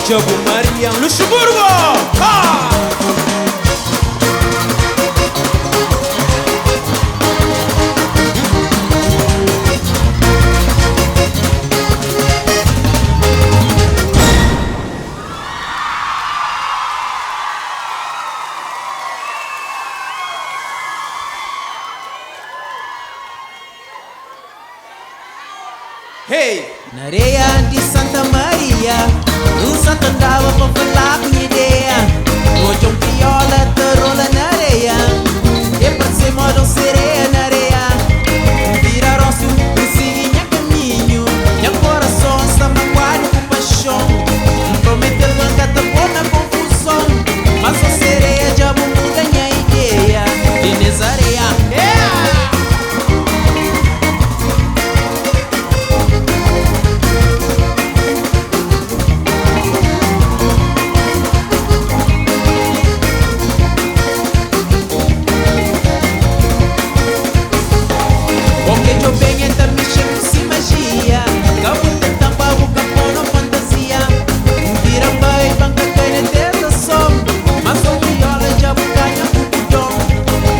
Djabu Marian Luxemburgo! Ha! Hey! Na areia di Santa Maria, un sa ta andaba pa fala ku nha ideia. N odja un kriola ta rola na areia, e parse moda un sereia na areia. N vira rostu, N sigi nha kaminhu, nha korason sta maguadu ku paxon. N promete-l ma N ka ta pô na konfuson, ma so sereia dja bu muda nha ideia di nes areia. Yeah! O ke djo ben e ta mexe ku si majia. Ka bu tenta pa bu ka po no fantasia. N vira bai pa N ka kai na tentason. Ma so kriola dja bu ganha ku bu don.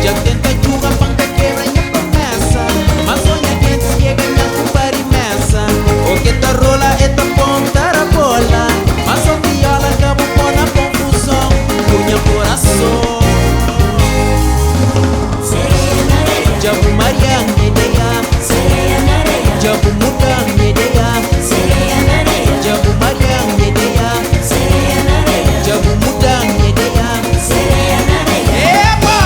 Dja tenta djuga pa N ka kebra nha promesa. Ma so nha gentis ke ganha ku parimesa. O ke ta rola e ta ponta rabola. Ma so kriola ka bu po na konfuson ku nha korason. Dja bu maria nha ideia. Dja bu muda nha ideia. Dja bu maria nha ideia. Dja bu muda nha ideia. Epa!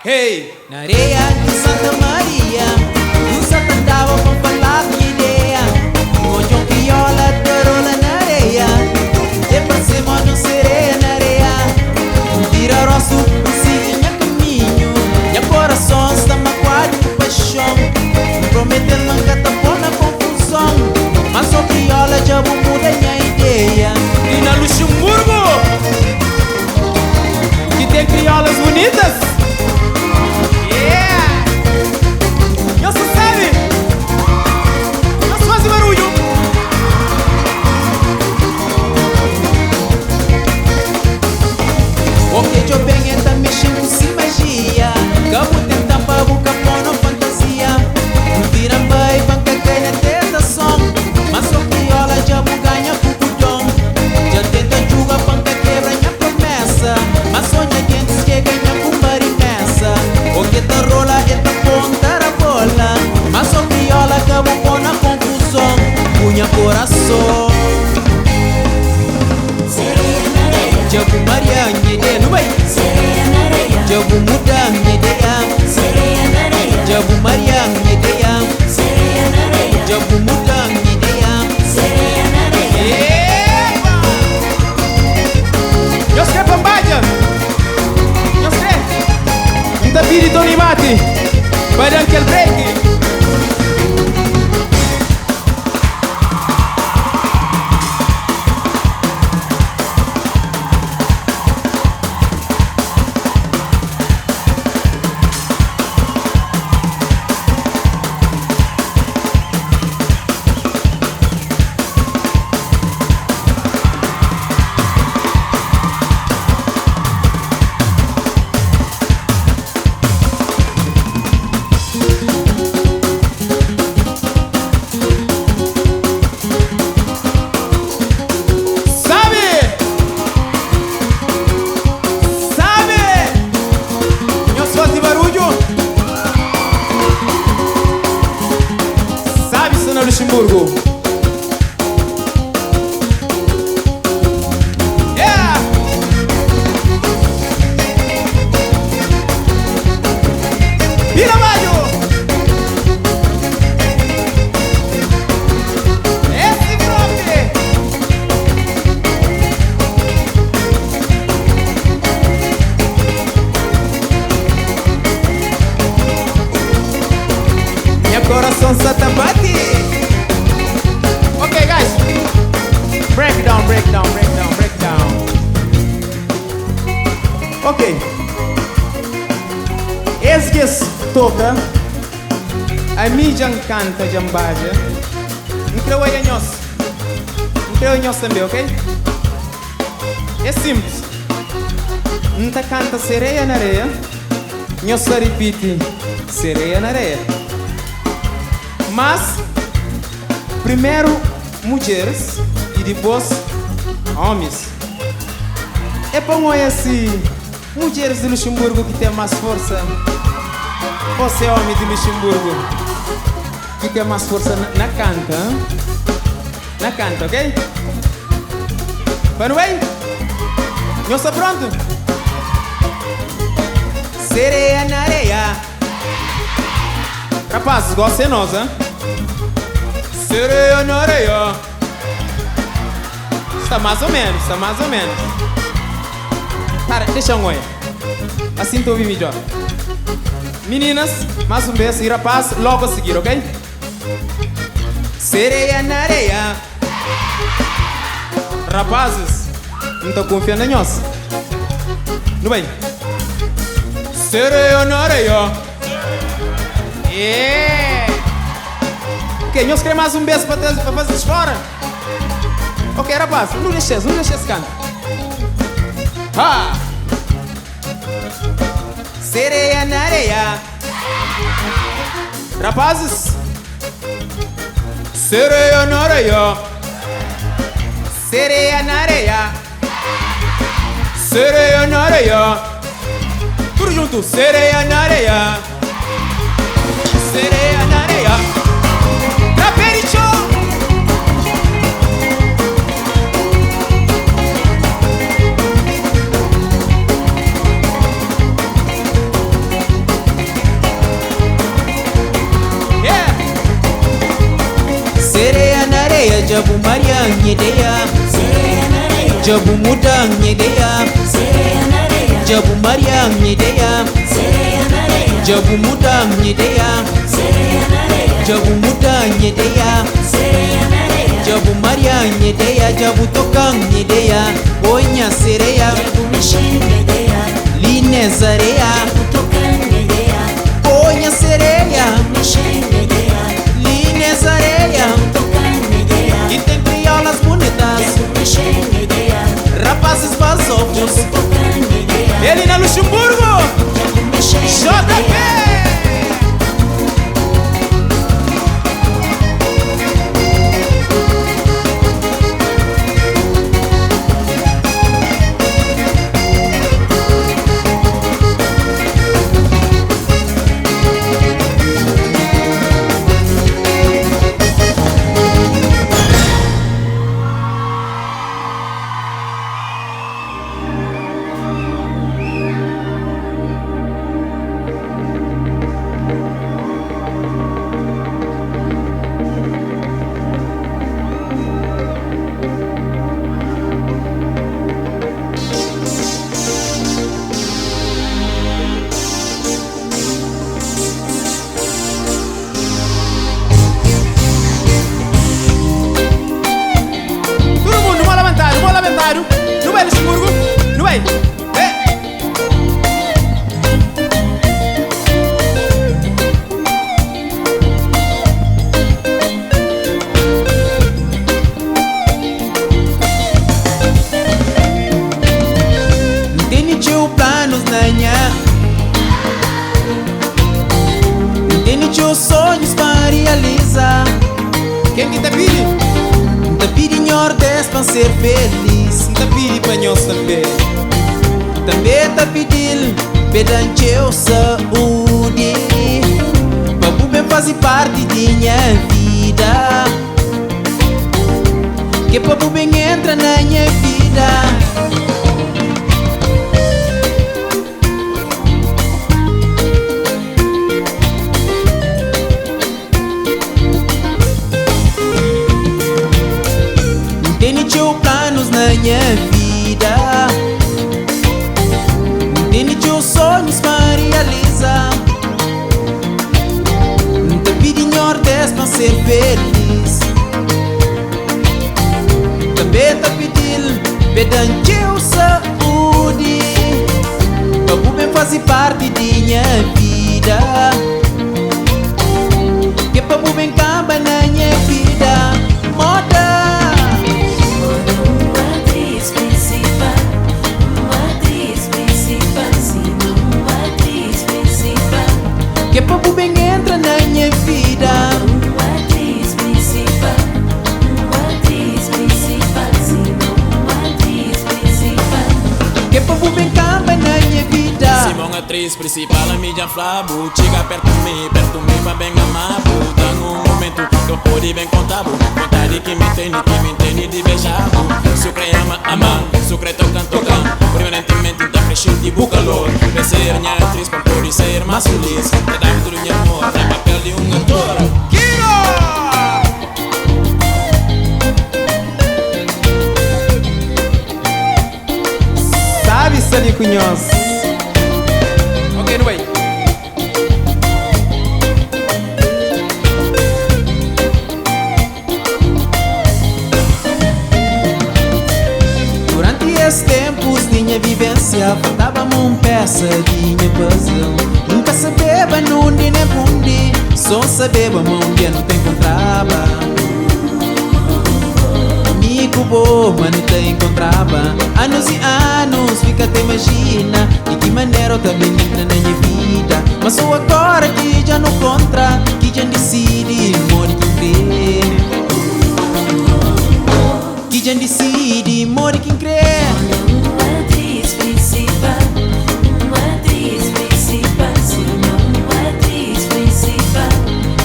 Hey! Na areia di Santa Maria, un sa ta andaba pa N fala ku nha ideia. N odja un kriola ta rola na areia, e parse moda un sereia na areia. N vira rostu, N sigi nha kaminhu, nha korason sta maguadu ku paxon. N promete-l ma N ka ta pô na konfuson, ma so kriola dja bu muda nha ideia. Li na Luxemburgo ki ten kriolas bunitas. Yeah! Nhos ta sabe? Nhos faze barudju. O ke djo ben e ta mexe-m ku si majia. Ka bu tenta-m pa bu ka pô-no fantasia. N vira N bai pa N ka kai na tentason. Ma so kriola dja bu ganha ku bu don. Dja tenta djuga pa N ka kebra nha promesa. Ma so nha gentis ke ganha ku parimesa. O ke ta rola e ta ponta rabola. Ma so kriola ka bu pô na konfuson ku nha korason. Dja bu maria nha ideia, nu bai. Dja bu muda nha ideia. Dja bu maria nha ideia. Dja bu muda nha ideia. Epa! Nhos kre pa N badja? Nhos kre? N ta pidi Tony Mati pa da-m kel break. Sabe! Sabe! Nhos faze barudju? Sabe sta na Luxemburgo. Yeah! Bira badju! Esse propi! sa ta bate. Ok guys, break down, break down, break down, break down. Ok, es ki es toka, ami dja N kanta, dja N badja. N kre oia nhos, N kre oia nhos tanbe, ok? É simples, N ta kanta sereia na areia, nhos ta ripiti sereia na areia. Mas, primeru mudjeris i dipôs ómis. É pa N oia si mudjeris di Luxemburgu ki ten más forsa ô si é ómi di Luxemburgu ki ten más forsa na kanta. Na kanta, ok? Pa nu bai? Nhos sta prontu? Sereia na areia. Rapazes, gosi é nos, hein? Sereia na areia. Sta más ou menos, sta más ou menos. Para, dexa-m oia. Assim N ta obi midjor. Mininas, más un bes, i rapaz, logu a sigir, ok? Sereia na areia. Rapazes, N ta kunfia na nhos. Nu bai. Sereia na areia. Yeah! Ok, nhos kre más un bes pa traze, pa faze-s fora? Ok, rapaz, nu dexa-s, nu dexa-s kanta. Ha! Sereia na areia. Rapazes, sereia na areia, sereia na areia, sereia na areia, tudu djuntu, sereia na areia, sereia na areia, tra pé di txon. Sereia na areia, dja bu maria nha ideia. Dja bu muda nha ideia. Dja bu maria nha ideia. Dja bu muda nha ideia. Dja bu muda nha ideia. Dja bu maria nha ideia. Dja bu toka nha ideia. Oi nha sereia. Li nes areia. Oi nha sereia. Li nes areia. Ki ten kriolas bunitas. Rapazis basofus. Eli na Luxemburgo, JP! Tudu mundu mô labantadu, mô labantadu. Nu bai Luxemburgo, nu bai. Eh! N tene txeu planus na nha N tene txeu sonhus pa N rializa. Ken ki ta pidi? N ta pidi Nhordes pa N ser felis. N ta pidi pa nhos tanbe. Tanbe ta pidi-l p'e da-m txeu saúdi. Pa bu ben faze parti di nha vida. K'é pa bu ben entra na nha vida. N tene txeu planus na nha vida. N tene txeu sonhus pa N rializa. N ta pidi Nhordes pa. Atriz principal, ami dja fla-bu. Txiga pertu mi, pertu mi pa ben ama-bu. Dan un momentu ki N pode ben konta-bu vontadi ki mi tene, ki mi tene di beja-bu. Si u kre ama, ama-m, si u kre toka-m, toka-m. Permanentimenti N ta kre xinti bu kalor. Ben ser nha atriz pa N pode ser más feliz. Ta da-bu tudu nha amor na papel di un ator. Kino! Sabi sta li ku nhos. Ok, nu bai. Duranti es tempus di nha vivensia faltaba-m un pesa di nha puzzle. N ka sabeba nundi nen pundi, so N sabeba ma un dia nu ta enkontraba. Mi ku bo ma nu ta enkontraba. Anus i anus fika ta imajina di ki manera u ta ben entra na nha vida. Ma so agora ki dja nu kontra ki dja N disidi modi ki N kre. Ki dja N disidi modi ki N kre.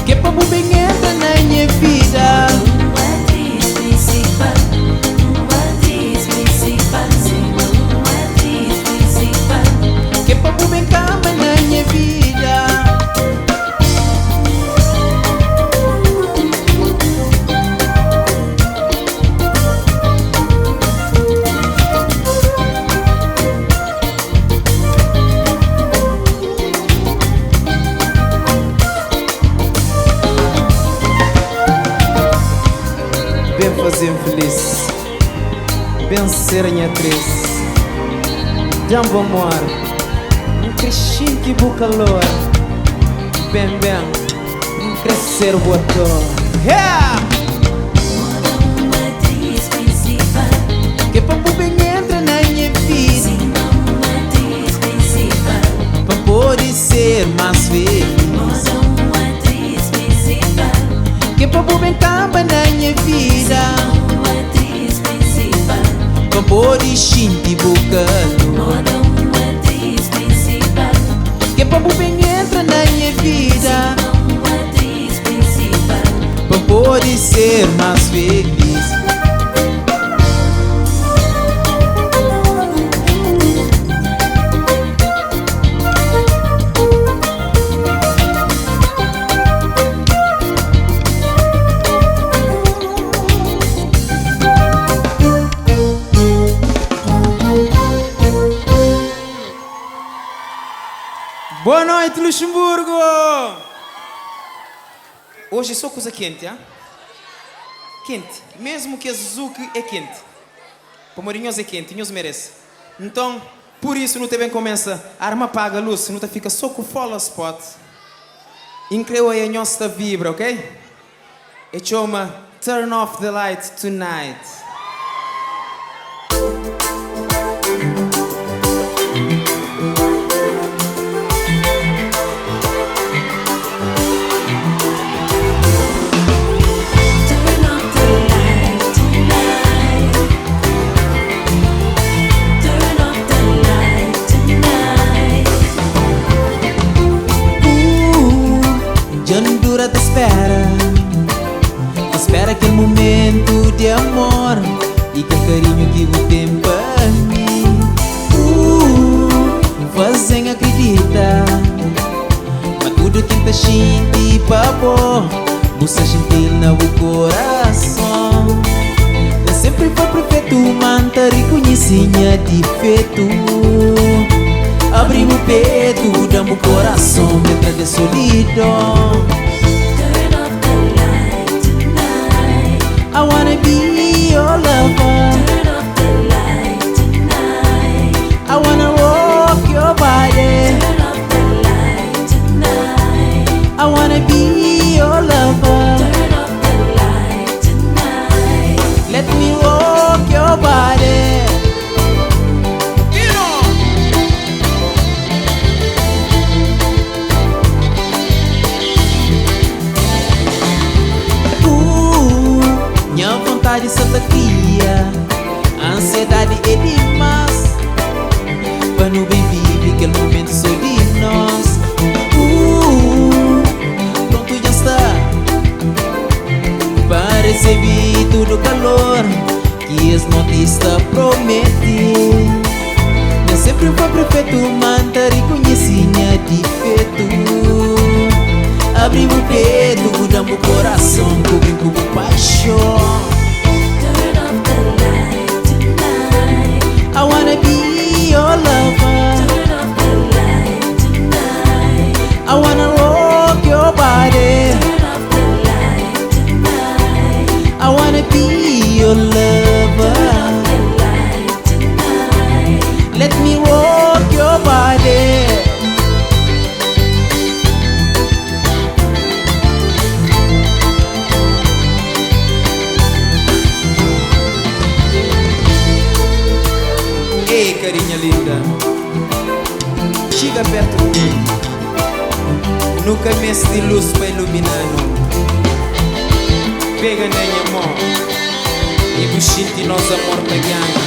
K'é pa bu ben entra na nha vida. K'é pa bu ben kamba na nha vida. Ben faze-m felis, ben ser nha atris. Da-m bu amor, N kre xinti bu kalor. Ben, ben, N kre ser bu ator. Yeah! K'é pa bu ben entra na nha vida. Pa N pode ser más felis. K'é pa bu ben kanba na nha vida. Pa N pode xinti bu kalor. K'é pa bu ben entra na nha vida. Pa N pode ser más felis. Boa noite, Luxemburgo! Hoje é só kuza kenti, ah? Kenti. Mesmo ki es zuki é kenti. Pamodi nhos é kenti, nhos merese. Nton, pur isu nu ta ben kumesa arma paga lus, nu ta fika só ku follow spot. I N kre oia nhos ta vibra, ok? E txoma Turn Off The Light Tonight. Dja N dura ta spera, ta spera kel momentu di amor i kel karinhu ki bu ten pa mi. Faze-m akridita ma tudu ki N ta xinti pa bo, bu sta xinti-l na bu korason. N sénpri foi perfetu, ma N ta rikonhise nha difetu. Abri bu petu, da-m bu korason, N entra des solidon. I wanna be your lover. I wanna rock your body. I wanna be your lover. Let me rock your body. Nha vontadi sa ta kria. ki sta promete. Nen senpri N foi perfetu, ma N ta rikonhese nha difetu. Abri bu petu, bu da-m bu korason, kubri-m ku bu paixon. Turn off the light tonight. I wanna be your lover. Turn off the light tonight. I wanna rock your body. Turn off the light tonight. I wanna be your lover. Turn off the light tonight. Let me rock your body. Ei, carinha linda, txiga perto di mi. Nu ka meste lus pa ilumina-nu. Pega na nha mô i bu xinti nos amor ta gia-nu.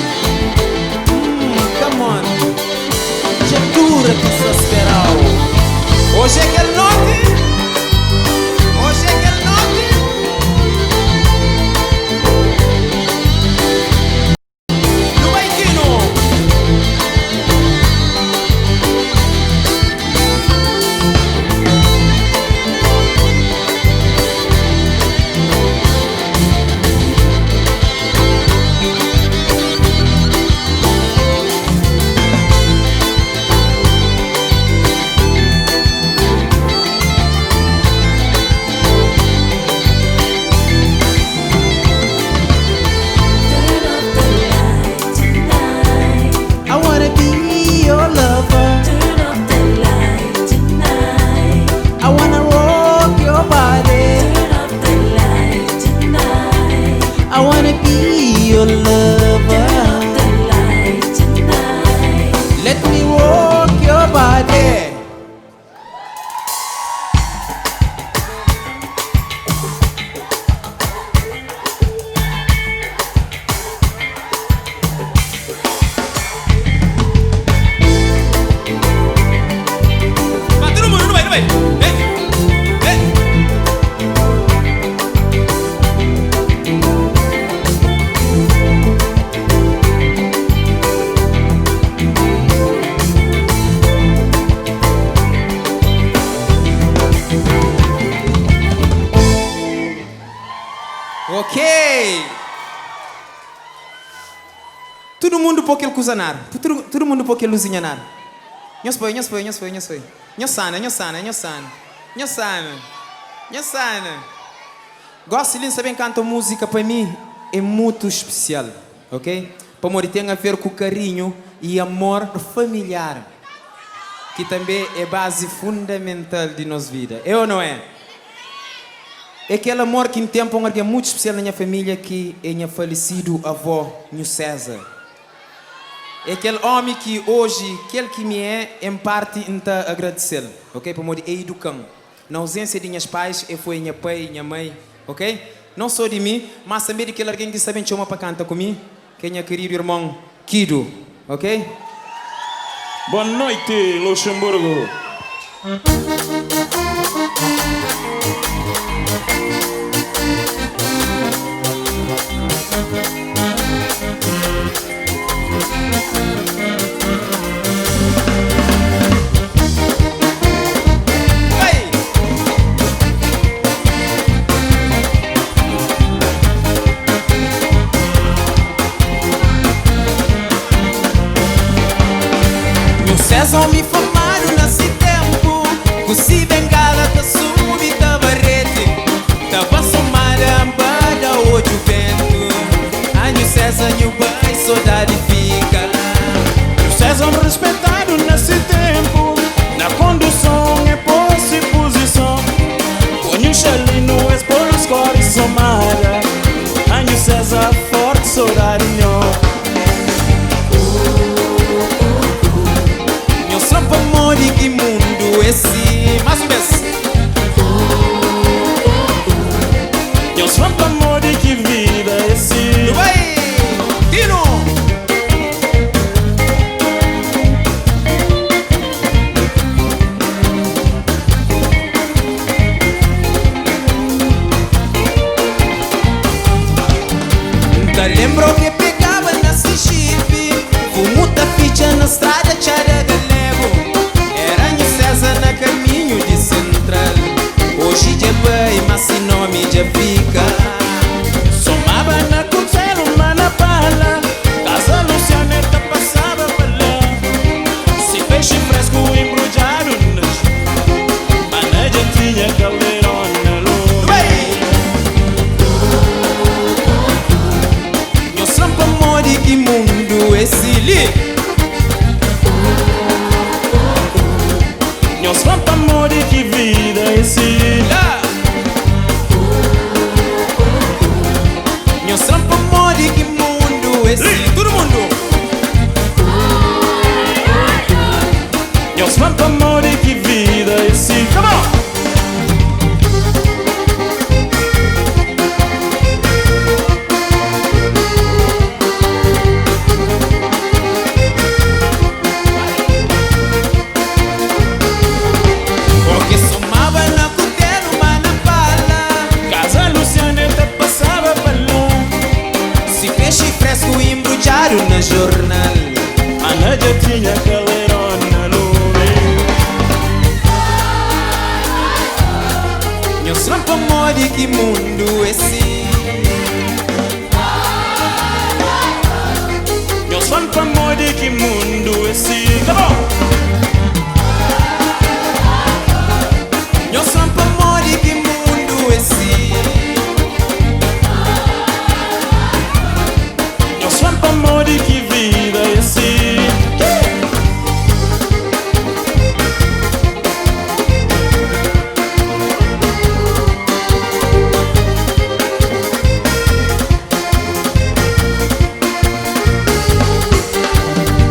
Come on, dja dura ki N sta spera-u. Oji é kel noti, oji é kel noti. Nu bai Kino! Turn off the light tonight. I wanna be your lover. Turn off the light tonight. I wanna rock your body. Turn off the light tonight. I wanna be your lover. Turn off the light tonight. Let me rock your body. Ba, tudu mundu, nu bai, nu bai! Eh, eh. Ok! Tudu mundu pô kel kuza na ar. Tudu, tudu mundu pô kel luzinha na ar. Nhos poi, nhos poi, nhos poi, nhos poi. Nhos sana, nhos sana, nhos sana. Nhos sana. Nhos sana. Gósi li N sta ben kanta un múzika pa mi é mutu spesial, ok? Pamodi ten a ver ku karinhu i amor familiar, ki tanbê é bazi fundamental di nos vida. É ô não é? É kel amor ki N ten pa un algen mutu spesial na nha família ki é nha falesidu avó, Nhu Séza. É kel ómi ki oji kel ki mi é, en párti N ta agradise-l, ok? Pamodi e iduka-m. Na auzénsia di nhas pais, e foi nha pai, nha mai, ok? Non sô di mi, mas tanbê di kel algen ki sta ben txoma pa kanta ku mi, ki é nha keridu irmon Kidu, ok? Boa noite, Luxemburgo. Bai! Nhu ses omi formadu na si tempu, ku si bengala ta subi ta barete, ta basomada nbada odju bentu. A Nhu Seza nhu bai, sodadi fika. Nhu Seza un rispetadu na si tempu, na konduson e poi si puzison. Ku Nhu Xalinu es poi skori somada. A Nhu Seza forti sodadi nho. Nhos fla pamodi ki mundu é si. Más un bês. Nhos fla pamodi ki vida é si. Nu bai! Tiro! Nhos fla-m pamodi ki vida é si. Come on! Porque somaba na cutelo, ma na pala. Casa Luciana el ta passaba pa lá. Se peixe fresco embrulhado na jornal. Ana já tinha caleirona lume. Nhos fla-m pamodi ki mundu é si. Nhos fla-m pamodi ki mundu é si. Come on! Nhos fla-m pamodi ki mundu é si. Nhos fla-m pamodi ki vida é si.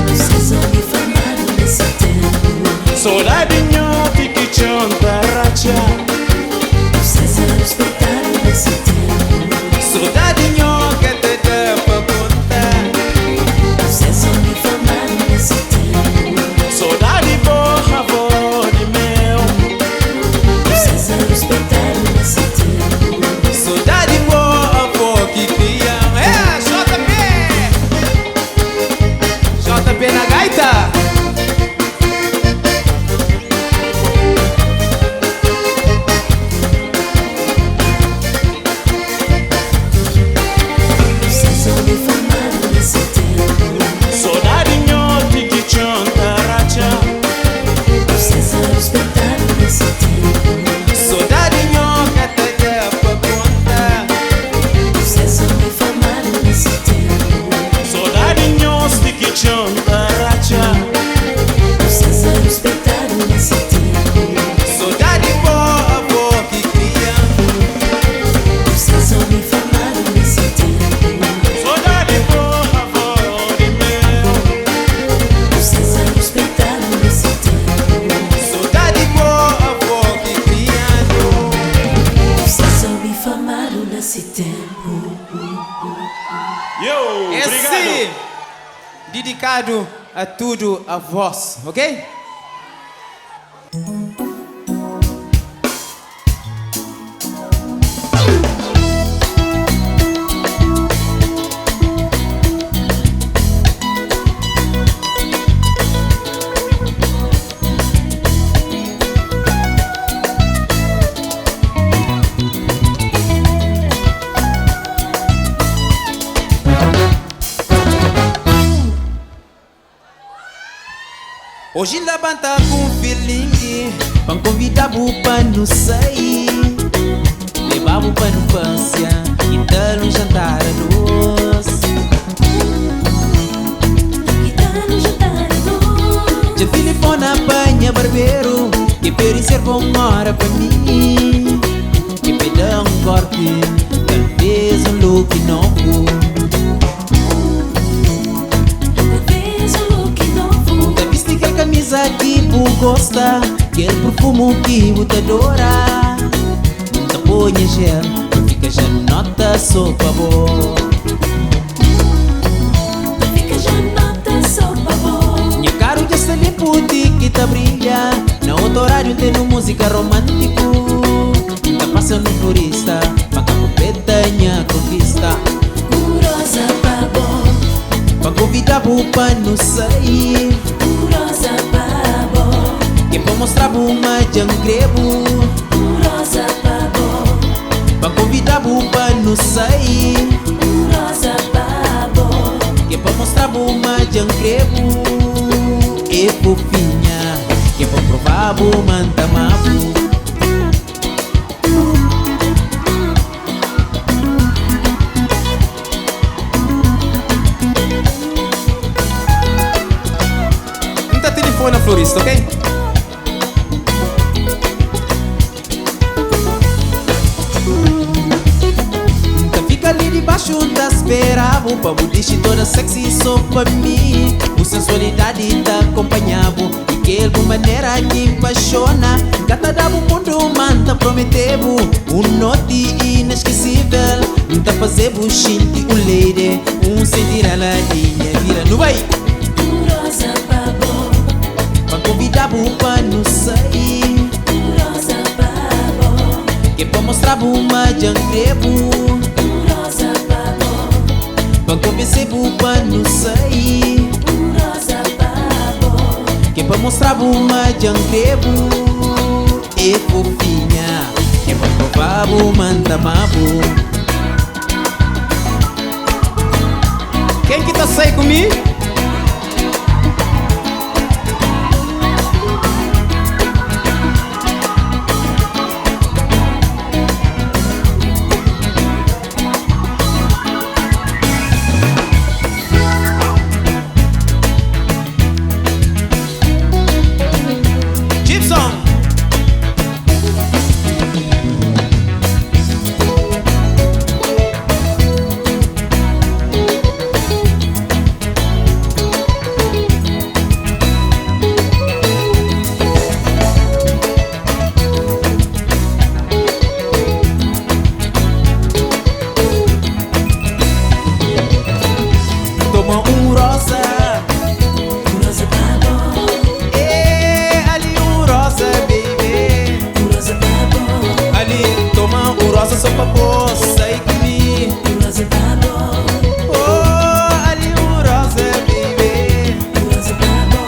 Vocês me falaram nesse tempo. Saudade nhote ki txon ta ratxa. Vocês respeitaram nesse tempo. Saudade nhoca te dá pa conta. Vocês me falaram nesse tempo. Saudade borra avó de meu. Vocês respeitaram nesse tempo. Saudade boa, avó que cria. É, JP! JP na gaita! Vocês me falaram nesse tempo. Saudade nhote ki txon ta ratxa. Vocês respeitaram nesse tempo. Saudade nhoca te dá pa conta. Vocês me falaram nesse tempo. Saudade nhote ki txon ta ratxa. Vocês respeitaram nesse tempo. Saudade boa, avó que cria. Vocês me falaram nesse tempo. Saudade borra avó de meu. Vocês respeitaram nesse tempo. Saudade boa, avó que criando. Vocês me falaram nesse tempo. Yo, Esse obrigado. Dedicado a tudo a vós, ok? Hoje levanta com feeling. Pra convidar bu pa no sair. Levar bu pa no passear e dar um jantar a dois. Que tal um jantar a dois? Já telefone apanha barbeiro Que pede serve uma hora pra mim. Que pede um corte, talvez um look novo. Talvez um look novo. Tá viste aquela camisa que bu gosta, aquele perfume que bu te adora. Tá ponha gel, fica já nota só pa bo. Fica já nota só pa bo. Nha carro já está limpo, que tá brilha. Na outro horário tem música romântico. Tá passando florista, pa cá completa minha conquista. Curosa pa bo. Pa convidar bu pa no sair. Curosa pa bo. Que pa mostrar bu uma jangrebo. Curosa pa bo. Pa convidar bu pa no sair. Curosa pa bo. Que pa mostrar bu uma jangrebo. E fofinha, que pa provar bu manta mabu. Não tá telefone na florista, ok? Tá fica ali debaixo tá esperava. Pa bu deixe toda sexy só pa mim. O sensualidade tá acompanhado. E aquele maneira Apaixona. N ka ta da-bu mundu, ma N ta promete-bu un noti ineskisível. N ta faze-bu xinti un lady, un sentinela di nha vida. Nu bai! Un rosa pa bo. Pa N konvida-bu pa nu sai. Un rosa pa bo. K'é pa mostra-bu ma dja N kre-bu. Un rosa pa bo. Pa N konvense-bu pa nu sai. Un rosa pa bo. K'é pa mostra-bu ma dja N kre-bu. É fofinha. K'é pa prova-bu ma N ta ama-bu. Ken ki ta sai ku mi? Gibson! Toma un rosa. Un rosa pa bo. É, ali un rosa, baby. Un rosa pa bo. Ali, toma un rosa só pa bo sai ku mi. Un rosa pa bo. Oh, ali un rosa, baby. Un rosa pa bo.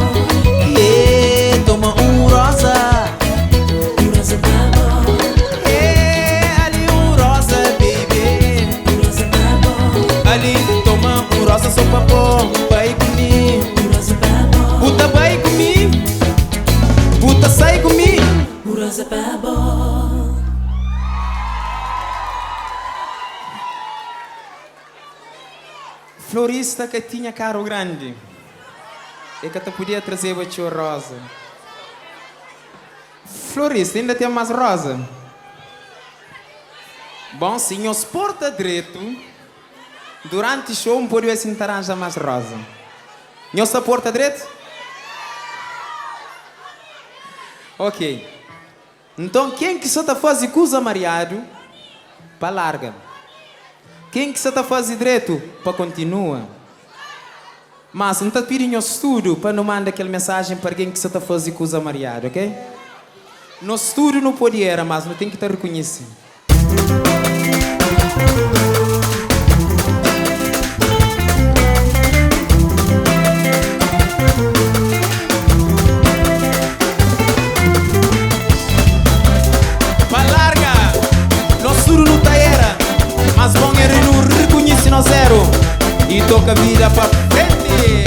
É, toma un rosa. Un rosa pa bo. É, ali un rosa, baby. Un rosa pa bo. Ali, toma un rosa só pa bo bai ku mi. Un rosa pa bo. Bu ta bai ku mi? Bu ta sai ku mi? Un rosa pa bo. Florista ka tinha karu grandi, e ka ta podia trazeba txeu roza. Florista, inda ten más roza? Bon, si nhos porta dretu, duranti xou N pode oe si N ta ranja más roza. Nhos ta porta dretu? Ok. Nton, ken ki sa ta faze kuza mariadu, pa larga. Ken ki sa ta faze dretu, pa kontinua. Mas, N ta pidi nhos tudu pa nu manda kel mensajen pa algen ki sa ta faze kuza mariadu, ok? Nos tudu nu pode era, mas nu ten ki ta rekonhise. Pa larga, nos tudu nu ta era, mas bon é nu rekonhise nos eru i toka vida pa frenti.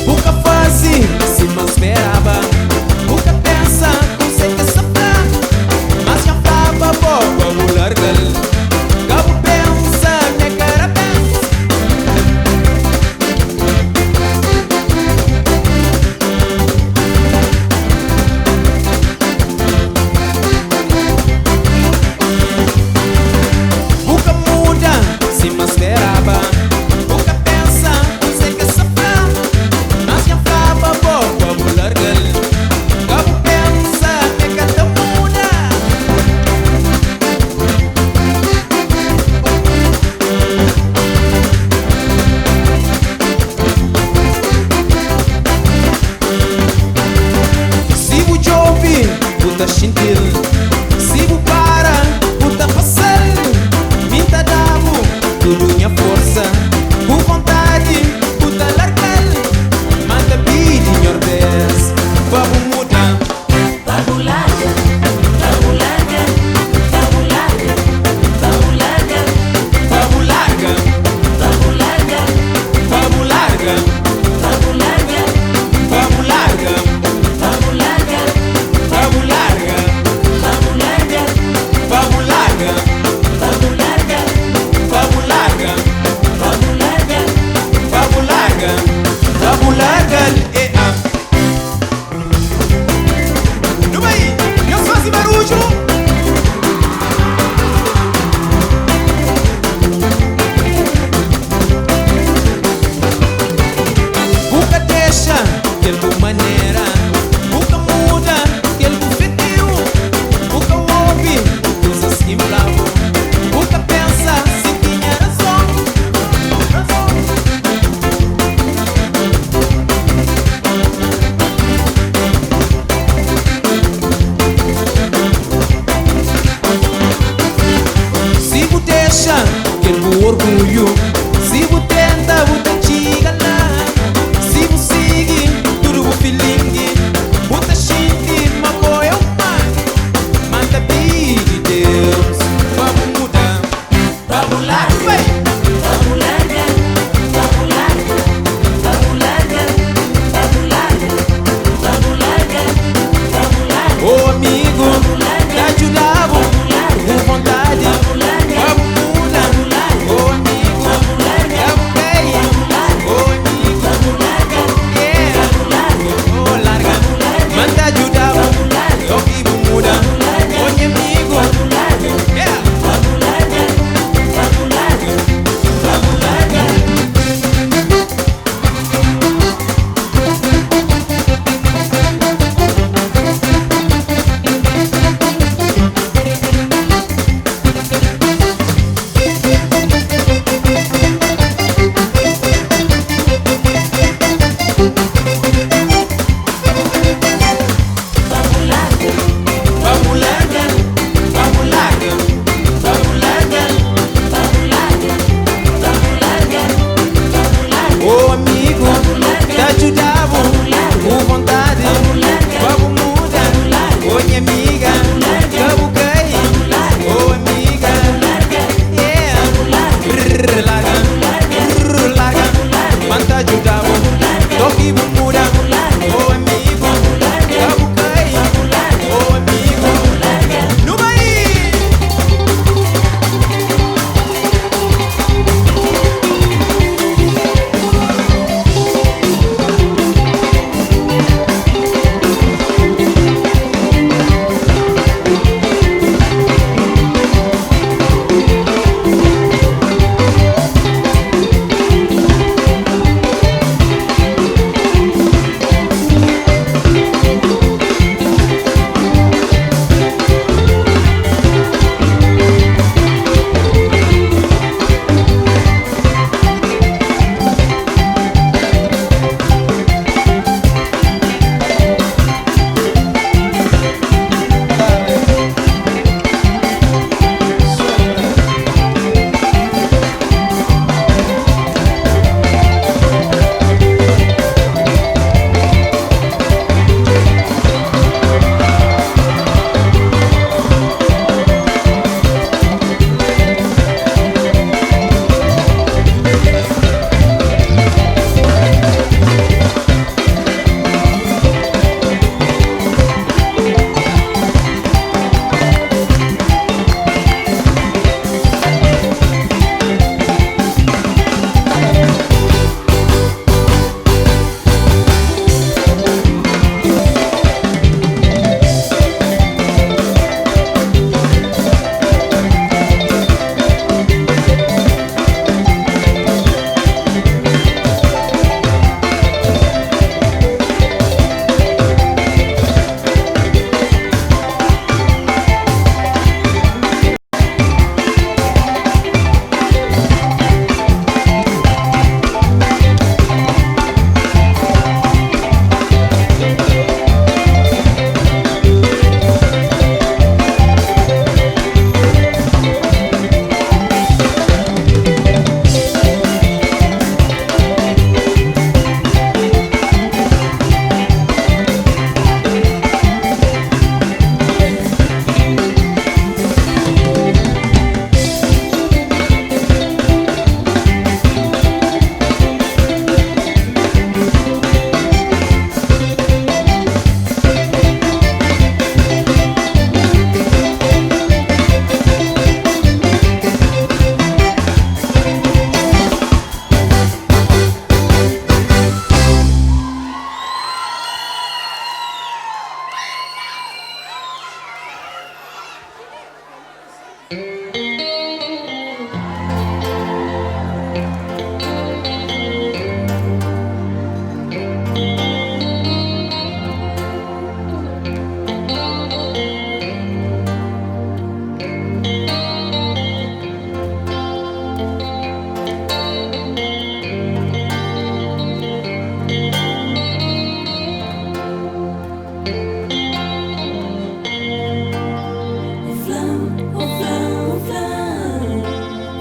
Bu ka faze sima N speraba. Bu ka pensa kuzê ki N sa fla. Mas dja N flaba bo pa bu larga-l. Ka bu pensa m'é karabéns. Bu ka muda sima N speraba. Bu ka pensa kuzê ki N sa fla. Mas dja N flaba bo pa bu larga-l. Ka bu pensa m'é ka ta muda. Si bu djobe, bu ta xinti-l. Si bu para, bu ta pasa-l. Mi N ta da-bu tudu nha forsa. Ku vontadi bu ta larga-l. Ma N ta pidi Nhordés pa bu muda. Pa bu larga, pa bu larga, pa bu larga, pa bu larga. Pa bu larga, Pa bu larga, pa bu larga, pa bu larga, pa bu larga, pa bu larga, pa bu larga.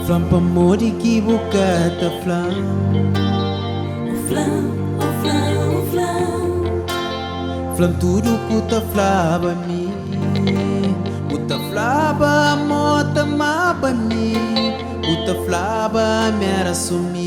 Fla-m pamodi ki bu ka ta fla-m. O fla-m, o fla-m, o fla-m. Fla-m tudu ku ta flaba mi. Bu ta flaba mo ta amaba mi. Bu ta flaba mi era so mi.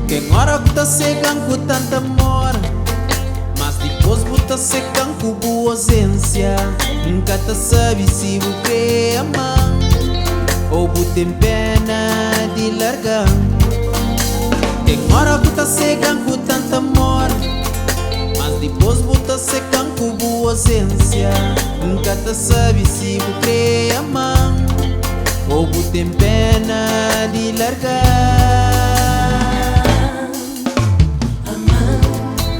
Ten ora ku ta sega-m ku tanta amor, mas dipôs bu ta seka-m ku bu ozénsia. N ka ta sabe si bu krê ama-m ô bu ten péna di larga-m. Ten ora ku ta sega-m ku tanta amor, mas dipôs bu ta seka-m ku bu ozénsia. N ka ta sabe si bu krê ama-m ô bu ten péna di larga-m. Ama-m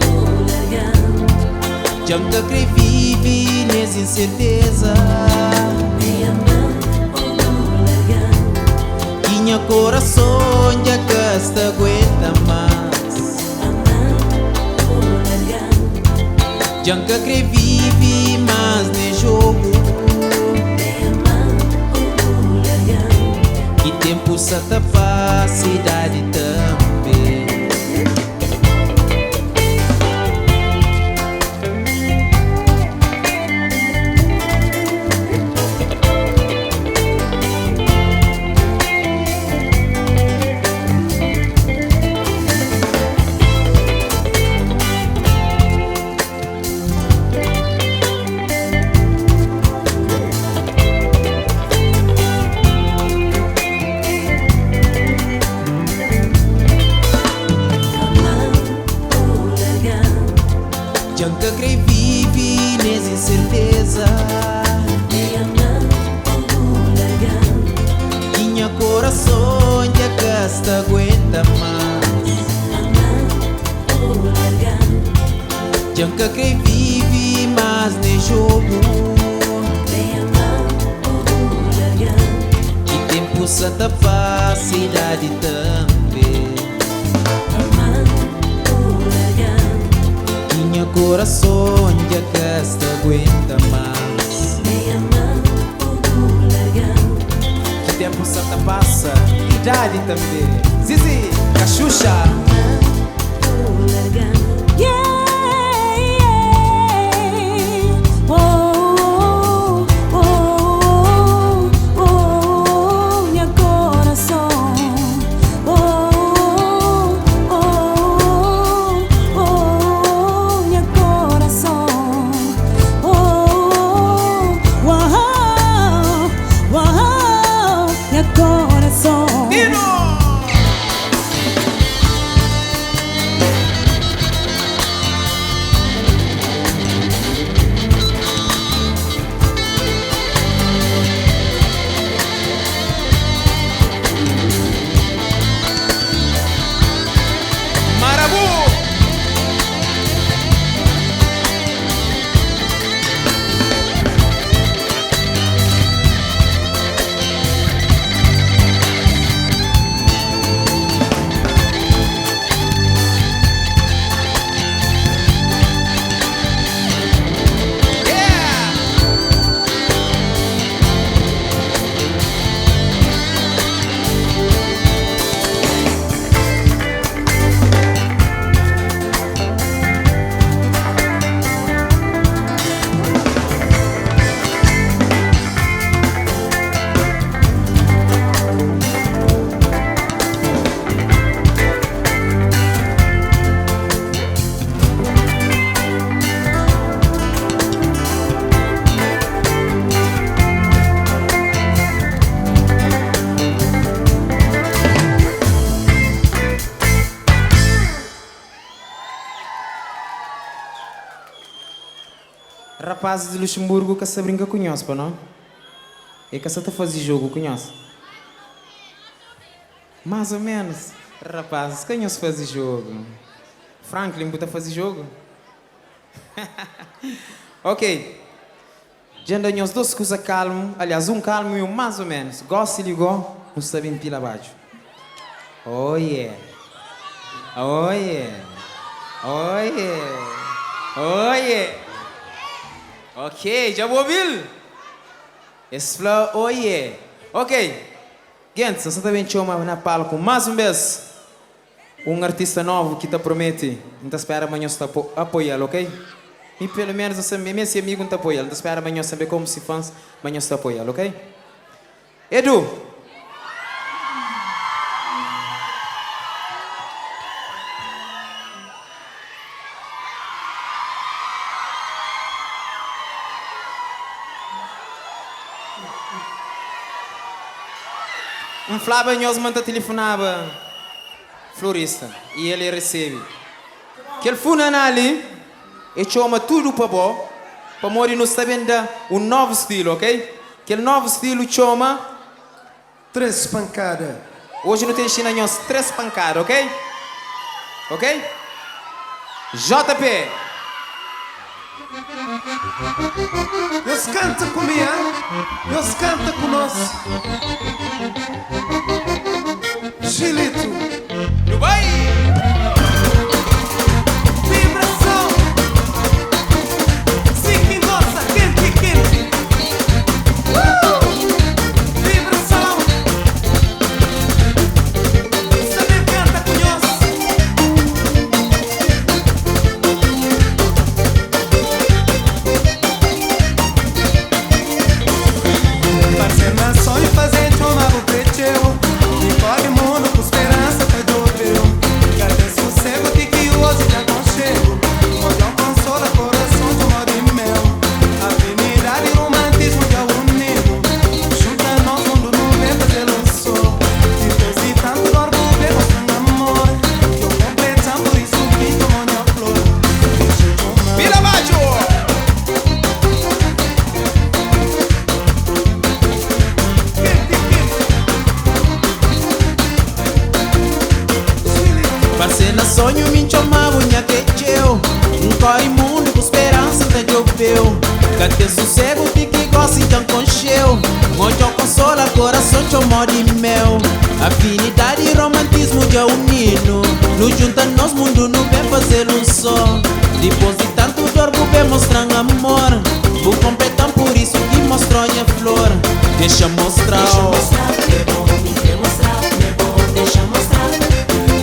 ô larga-m. Dja N ka krê vive nes inserteza. Nem ama-m ô bu larga-m. Ki nha korason dja ka sta aguenta más. Ama-m ô larga-m. Dja N ka kre vive más nes jogu. Nem ama-m ô bu larga-m. Ki ténpu sa ta pasa idadi tanbe. Ama-m ô larga-m. Dja N ka kre vive nes inserteza. Nem ama-m ô bu larga-m. Ki nha korason dja ka sta aguenta más. Ama-m ô larga-m. Dja N ka kre vive más nes jogu. Nem ama-m ô bu larga-m. Ki ténpu sa ta pasa idadi tanbe. Ama-m ô larga-m. Ki nha korason dja ka sta aguenta más. Nem ama-m ô bu larga-m. Ki ténpu sa ta pasa, idadi tanbe. Zizi, Kaxuxa. Ama-m ô larga-m. Yeah, yeah. Oh, oh, oh, oh, nha coração. Oh, oh, oh, nha coração. Oh, oh, oh, nha coração. Dino! Marabu! Yeah! Rapazis di Luxemburgo ka sa brinka ku nhos, pa no? E ka sa ta faze jogu ku nhos. Más o ménus. Rapazis, ka nhos faze jogu. Franklin, bu ta faze jogu? Ok. Dja N da nhos dos kuza kalmu, aliás, un kalmu i un más o ménus. Gósi li gó. Nu sta ben pila badju. Oh yeah. Oh yeah. Oh yeah. Oh yeah. Ok, dja bu obi-l? Es fla oh yeah. Ok, gentis, N sta ta ben txoma na palku más un bês un artista novu ki ta promete. N ta spera ma nhos ta apoia-l, ok? Mi pelu ménus N sta, mi é se amigu N ta apoia-l. N ta spera ma nhos tanbê komu se fans ma nhos ta apoia-l, ok? Edu! N flaba nhos ma N ta tilifonaba florista y el e resebe. Kel funaná li e txoma tudu pa bo pamodi nu sta ben da un novu stilu, ok? Kel novu stilu txoma. 3 pankada. Oji nu ta inxina nhos 3 pankada, ok? Ok? JP. Nhos kanta ku mi, ah? Nhos kanta ku nos. Gilito. Nu bai! Vibrason. Si ki gosta kenti kenti. Uh! Vibrason. Saber kanta ku nhos. Parse ma sonhu faze txoma bu kre txeu Mi korre mundu ku speransa pa djobeu Ka ten susegu ti ki oji dja konxeu Odja-m konsola korason txoma di meu Afinidadi romantismu dja unidu Junta nos mundu nu ben faze-l un so Dipôs di tantu dor bu ben mostra-m amor Dja-u konpleta-m pur isu ki N toma nha flor Dexa-u txoma Pila baxu! Parse na sonhu mi N txoma-bu nha kretxeu N kóre mundu ku speransa N ta djobe-u Ka ten susegu ti ki gósi dja N konxe-u N odja-u konsola korason txoma-u di meu Afinidadi i romantismu dja uni-nu Nu djunta nos mundu nu ben faze-l un sô Dipôs di tantu dor bu ben mostra-m amor Bu konpleta-m pur isu ki mostra-u nha flor Dexa-m mostra-u. É bom, mi kre mostra, é bom, dexa mostra.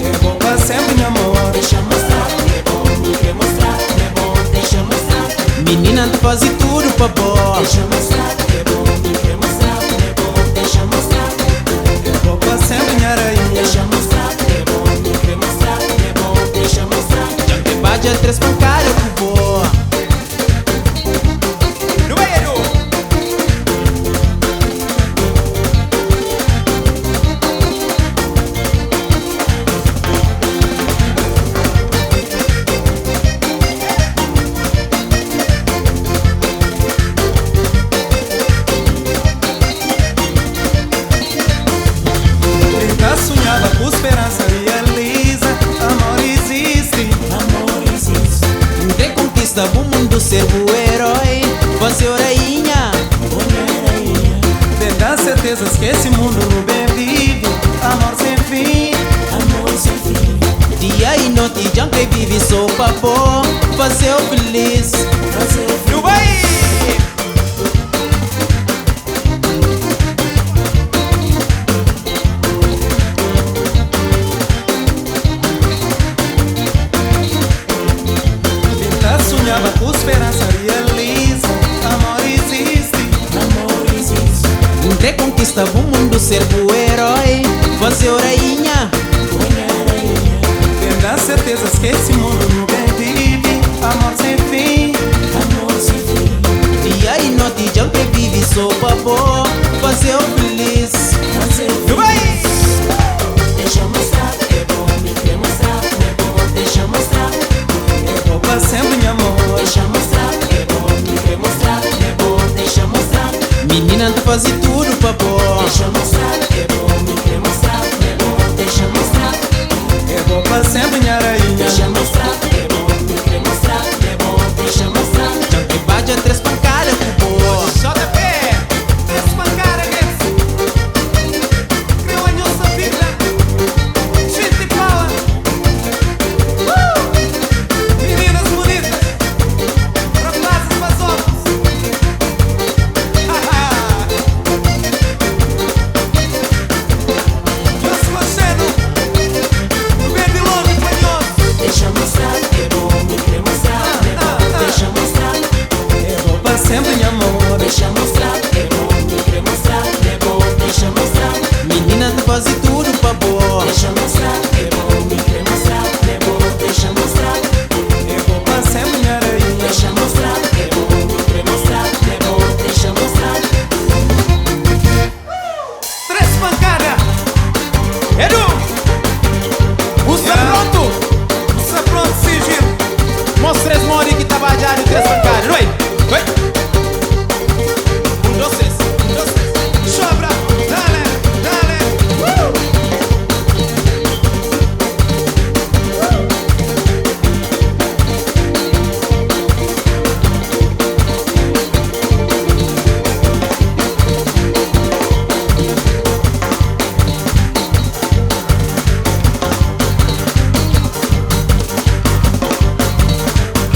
É bom pa senpri nha amor. Dexa mostra, é bom, mi kre mostra, é bom, dexa mostra. Minina N ta faze tudu pa bo. Dexa mostra, é bom, mi kre mostra, é bom, dexa mostra. É bom pa senpri nha rainha. Dexa mostra, é bom, mi kre mostra, é bom, dexa mostra. Dja N kre badja 3 pankada ku bo. Nu bai Edu! Quem ta sunhaba ku speransa realiza Amor izisti. Amor izisti. N kre konkista bu mundu ser bu eroi Faze-u rainha. Bo nha rainha. Ben da sertezas ki esi mundu nu ben vive Amor sen fin. Amor sen fin. Dia i noti dja N kre vive so pa bo Faze-u feliz. Faze-u feliz. Nu bai! Quem ta sunhaba ku speransa realiza Amor izisti. Amor izisti. N kre konkista bu mundu ser bu eroi Faze-u rainha. Bo nha rainha. Ben da sertezas ki esi mundu nu ben vive Amor sen fin. Amor sen fin. Dia i noti dja N kre vive so pa bo Faze-u feliz. Faze-u Nu bai! feliz. Dexa mostra, é bom, mi kre mostra, é bom, dexa mostra. É bom pa senpri nha amor. Dexa mostra, é bom, mi kre mostra, é bom, dexa mostra. Minina N ta faze tudu pa bo. Dexa mostra, é bom, mi kre mostra, é bom, dexa mostra. É bom pa senpri nha rainha. Dexa mostra, é bom, mi kre mostra, é bom, dexa mostra. Dja N kre badja 3 pankada ku bo. JP! 3 pankada, gentis. sempre nha amor. Deixa mostrar, é bom, me quer mostrar, é bom, deixa mostrar. Menina, tu faz tudo pa boa. Deixa mostrar, é bom, me quer mostrar, é bom, deixa mostrar. Eu vou pra sempre minha rainha. Deixa mostrar, é bom, me quer mostrar, é bom, deixa mostrar. Três pancadas. Edu! Usa pronto! Está pronto, sigilo. Mostra as mãos que tá bajado três pancadas. Oi! Oi! Um, dois, três. Um, dois, três. Chobra, dale, dale.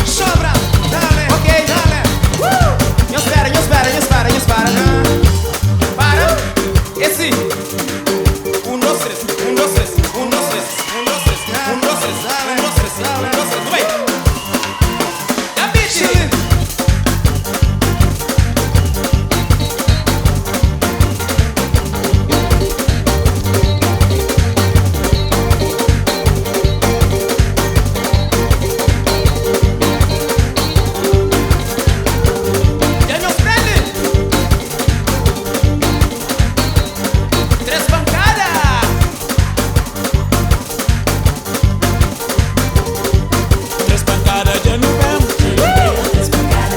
Chobra, dale, Ok. dale. Nhos espera, nhos espera, nhos para, nhos para. Para. Esse. Um, dois, três. Um, dois, três. Um, dois, três. Um, dois, três. Um, dois, três. Um, dois, três. Um, dois, três. Vai. Dá beat. Já nos prende. Três pancadas. Três pancadas já não vem.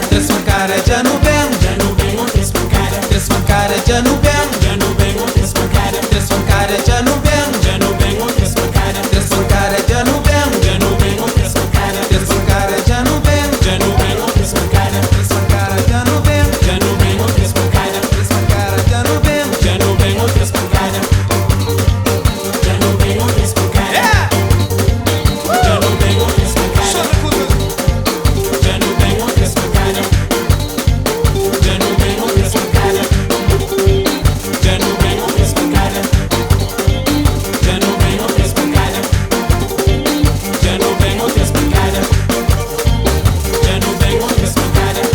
Três pancadas já não vem. Já não vem três pancadas, Três pancadas já não vem. já não vem três pancadas, Três pancadas já não vem. já não vem três pancadas, Três pancadas já não vem. já não vem três pancadas, Três pancadas já não vem. já não vem três pancadas, Três pancadas já não vem. já não vem três pancadas, Três pancadas já não vem. já não vem três pancadas, já não vem três pancadas, Yeah. já não vem três pancadas. Chobra, puta. Já não vem três pancadas. Já não vem três pancadas. Já não vem três pancadas. Já não vem três pancadas. Já não vem três pancadas. Já não vem três pancadas.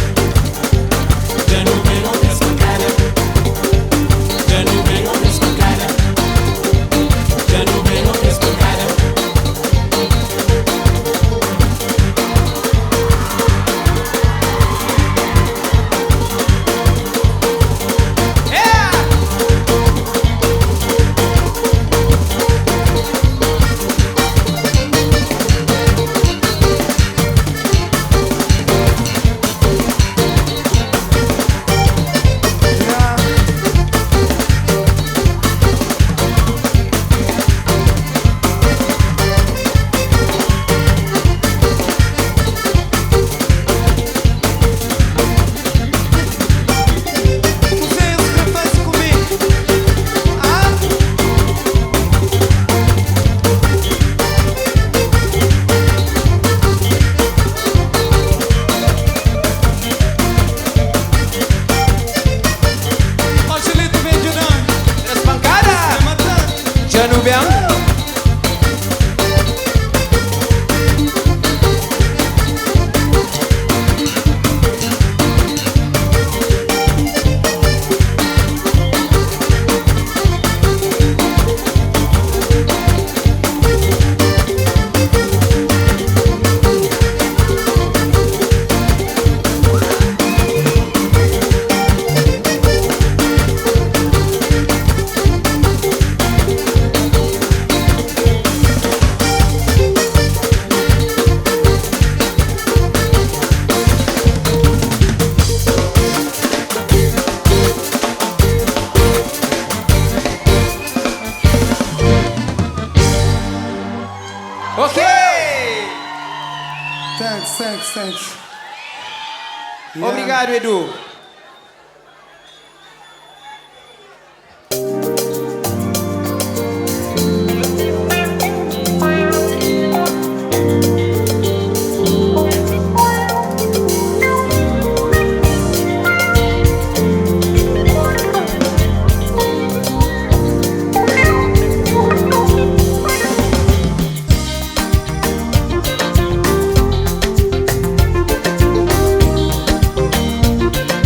Já não vem três pancadas. Já não vem três pancadas. Já não vem três pancadas. Yeah. Vocês que fazem comigo. Ah? Ó, Gilito vem de nós. Três pancadas. Matando. Já não vem. Ok. Thanks, thanks, thanks. Yeah. Obrigado, Edu. Thank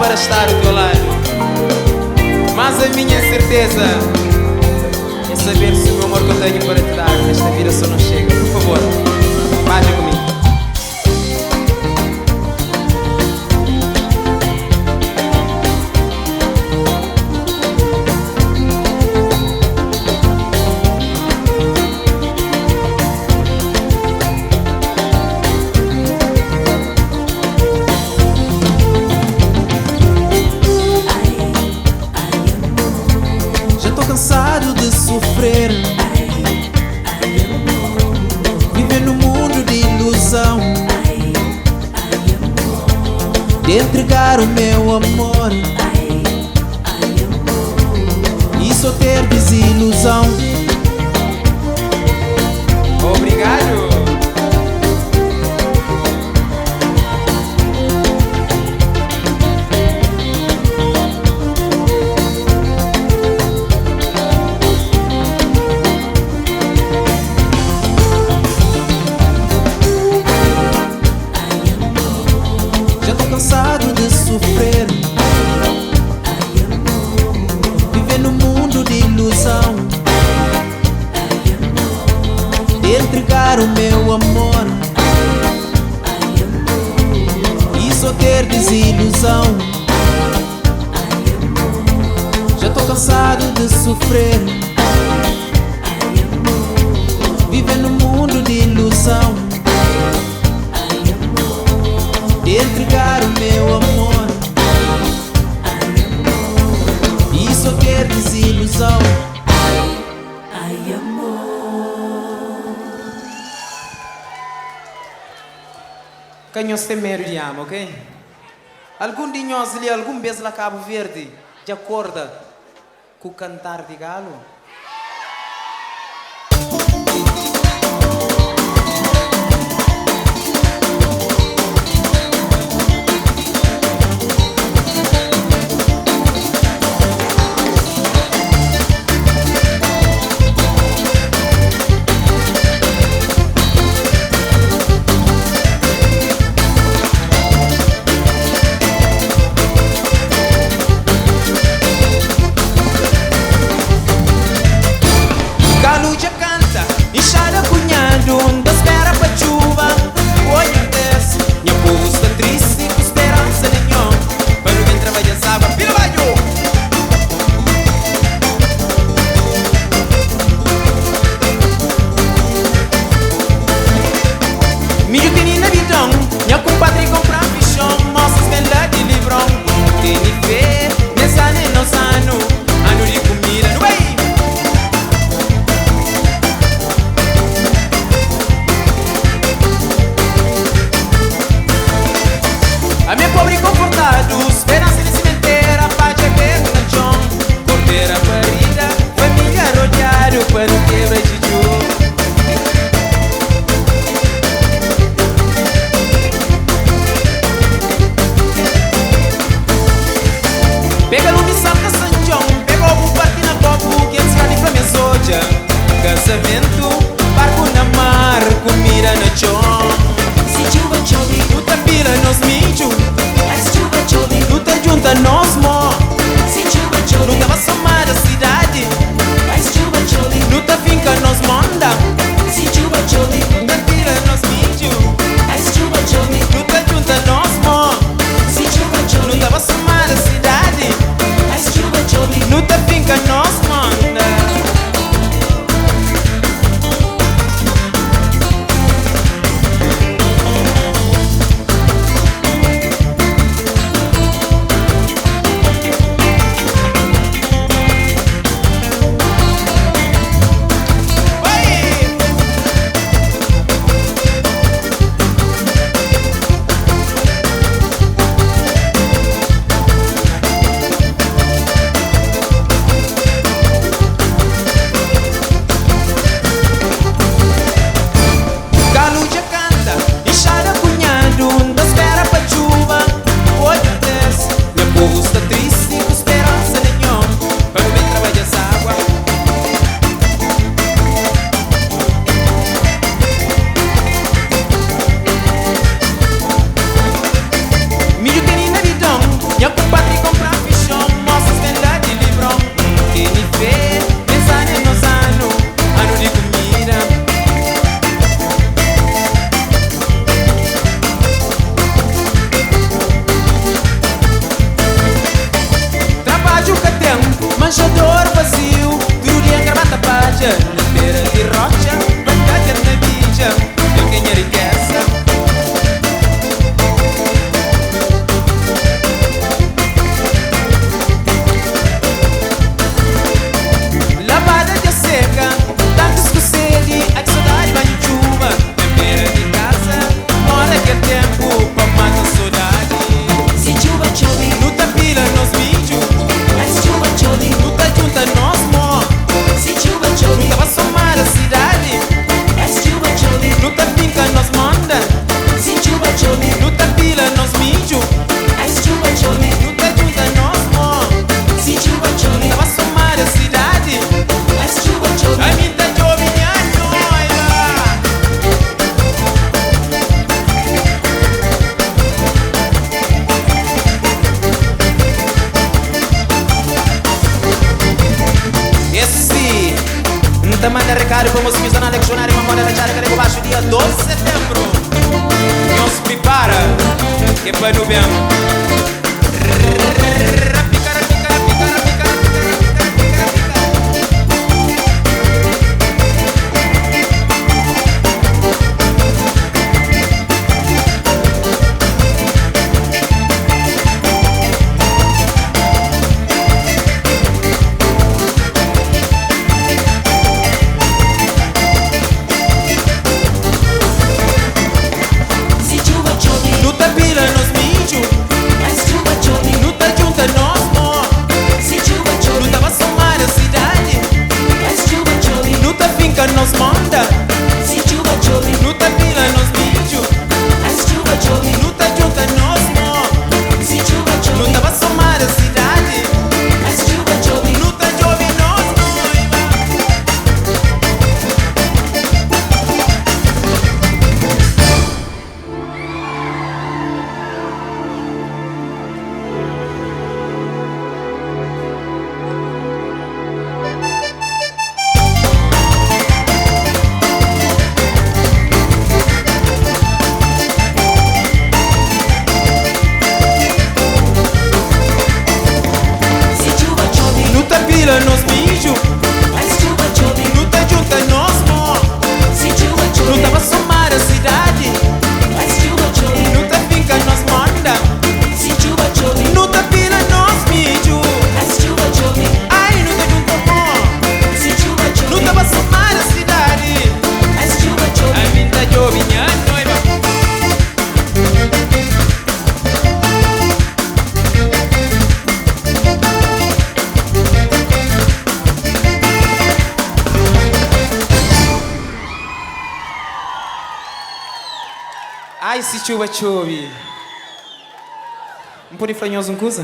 para estar ao teu lado. Mas a minha certeza é saber se o meu amor que eu tenho para te dar nesta vida só não chega. Por favor, baixa comigo. Já tô cansado de sofrer. Viver num mundo de ilusão. De entregar o meu amor e só ter desilusão. Obrigado. Já tô cansado de sofrer. Viver num mundo de ilusão. De entregar o meu amor e só ter desilusão. Já tô cansado de sofrer. Viver num mundo de ilusão. De entregar o meu amor e só ter desilusão. Ai, amor. Ka nhos ten medu di ama, ok? Algun di nhos li algun bes la Kabu Verdi dja korda ku kantar di galu? Galu dja kanta, inxada kunhadu, N ta spera pa txuba. Oi Nhordés, nha povu sta tristi ku speransa na nho, pa nu ben trabadja sába. Pila badju! Midju tene na bidon, nha kunpadri konpra-m fixon, Mosas ben la di libron, nu tene fé, nes anu é nos anu, anu di kumida, nu bai! Ami é pobri konfortadu, speransa di simentera, padja berdu na txon, kordera parida, família rodiadu, pa nu kebra djidju. Pega lumi salta San Jon, pega obu parti na kopu, kes grandi fla mes odja kazamentu, barku na mar, kumida na txon. Si txuba txobe, Nu ta pila nos midju, ai si txuba txobe, nu ta djunta nos mo, si txuba nu txobe, ta ba somada sidadi, ai si txuba txobe, nu ta finka nos monda, si txuba txobe, nu ta pila nos midju, ai si txuba txobe, nu ta djunta nos mo, si txuba nu txobe, ta ba somada sidadi, ai si txuba txobe. nu ta finka nos monda. Dedikadu pa mosinhus da nada Kxonadu ma moda na txada Karegu baxu dia 12 di setenbru Nhos pripara Ke pa nu ben Rapika, rapika, rapika, rapika, rapika, rapika, rapika, rapika. Si txuba txobe, Nu ta pila nos midju, ai si txuba txobe, nu ta djunta nos mô. Si txuba Nu txobe, ta ba somar a sidadi, ai si txuba txobe, nu ta finka nos monda. Si txuba txobe, Nu ta pila nos midju, ai si txuba txobe, nu ta djunta nos mô. Si txuba Nu txobe, ta ba somar a sidadi, ai si txuba txobe. nu ta djobe nos noiva. Si txuba txobe, Nu ta pila nos midju, ai si txuba txobe, nu ta djunta nos mô. Si txuba Nu txobe, ta ba somar a sidadi, ai si txuba txobe, nu ta finka nos monda. Si txuba txobe, Nu ta pila nos midju, ai si txuba txobe, ai nu ta djunta mô. Si txuba Nu txobe, ta ba somar a sidadi, ai si txuba txobe. ami N ta djobe nha noiva. Ai si txuba txobe. N pode fla nhos un kuza?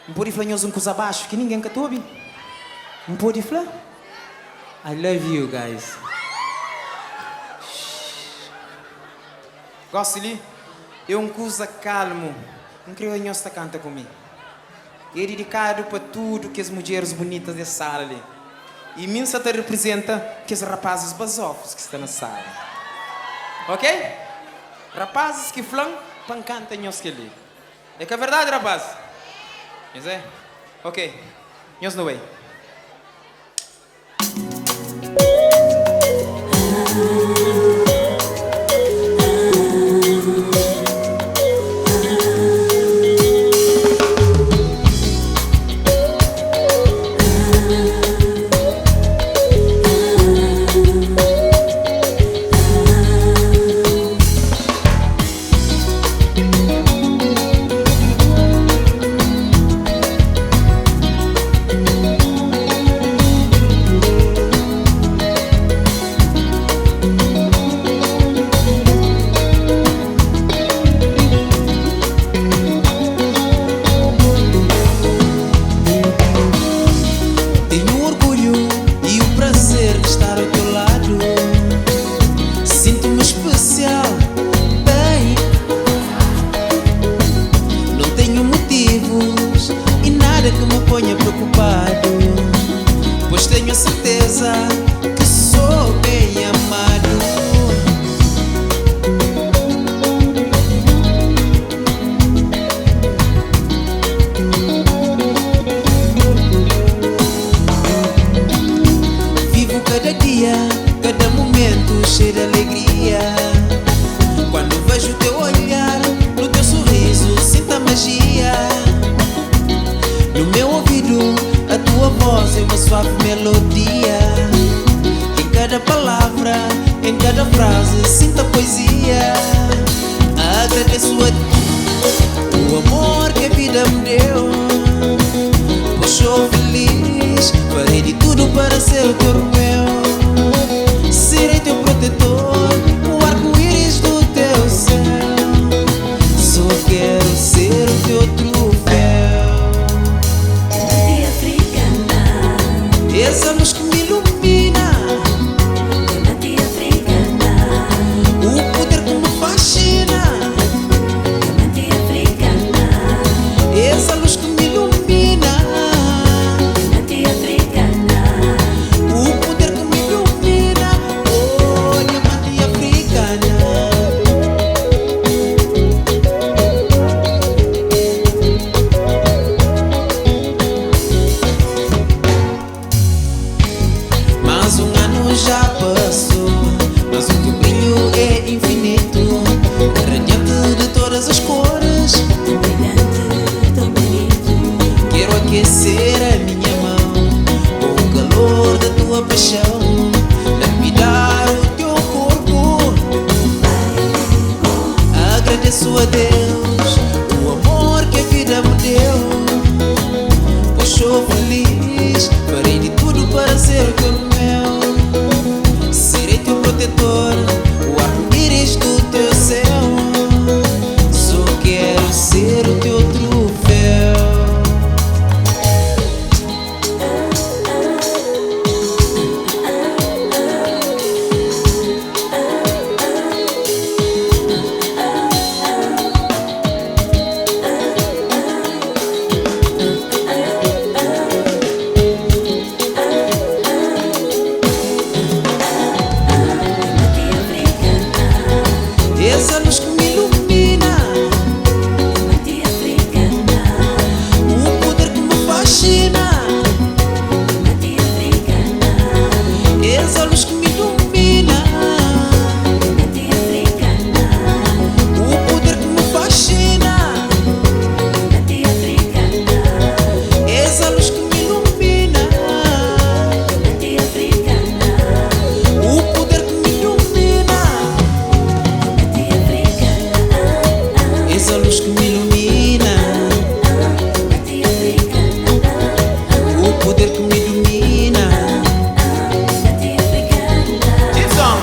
N pode fla nhos un kuza baxu ki ningen ka ta obi? N pode fla? I love you guys. Gosi li é un kuza kalmu. N kre obi nhos ta kanta ku mi. É didikadu pa tudu kes mudjeris bunitas des sala li. I mi N sa ta riprizenta kes rapazis bazofus ki sta na sala. Ok? Rapazis ki fla-m pa N kanta nhos kel-li. É ka verdadi, rapazis? Nhos é? Ok, nhos nu bai. Tenho o orgulho e o prazer de estar ao teu lado. Sinto-me especial, bem. Não tenho motivos e nada que me ponha preocupado, pois tenho a certeza que sou bem amado. Vivo cada dia, cada momento cheio de alegria. Quando vejo o teu olhar, no teu sorriso, sinto a magia. No meu ouvido, a tua voz é uma suave melodia. Em cada palavra, em cada frase, sinto a poesia. Agradeço a ti o amor que a vida me deu. Pois sou feliz, farei de tudo para ser o teu Romeu. Serei teu protetor, o arco-íris do teu céu. Só quero ser o teu troféu. Diamante africana, Essa luz que me ilumina, diamante africana, o poder que me fascina. diamante africana, Essa luz que me ilumina, diamante africana, o Agradeço a Deus o amor que a vida me deu. Pois sou feliz, farei de tudo para ser o teu meu. Serei teu protetor, o arco-íris do teu céu. Só quero ser o teu troféu. És a luz que me ilumina, o poder que me fascina. És a luz que me ilumina, o poder que me fascina. És a luz que me ilumina, o poder que me ilumina. És a luz que me ilumina, o poder que me ilumina. Gibson!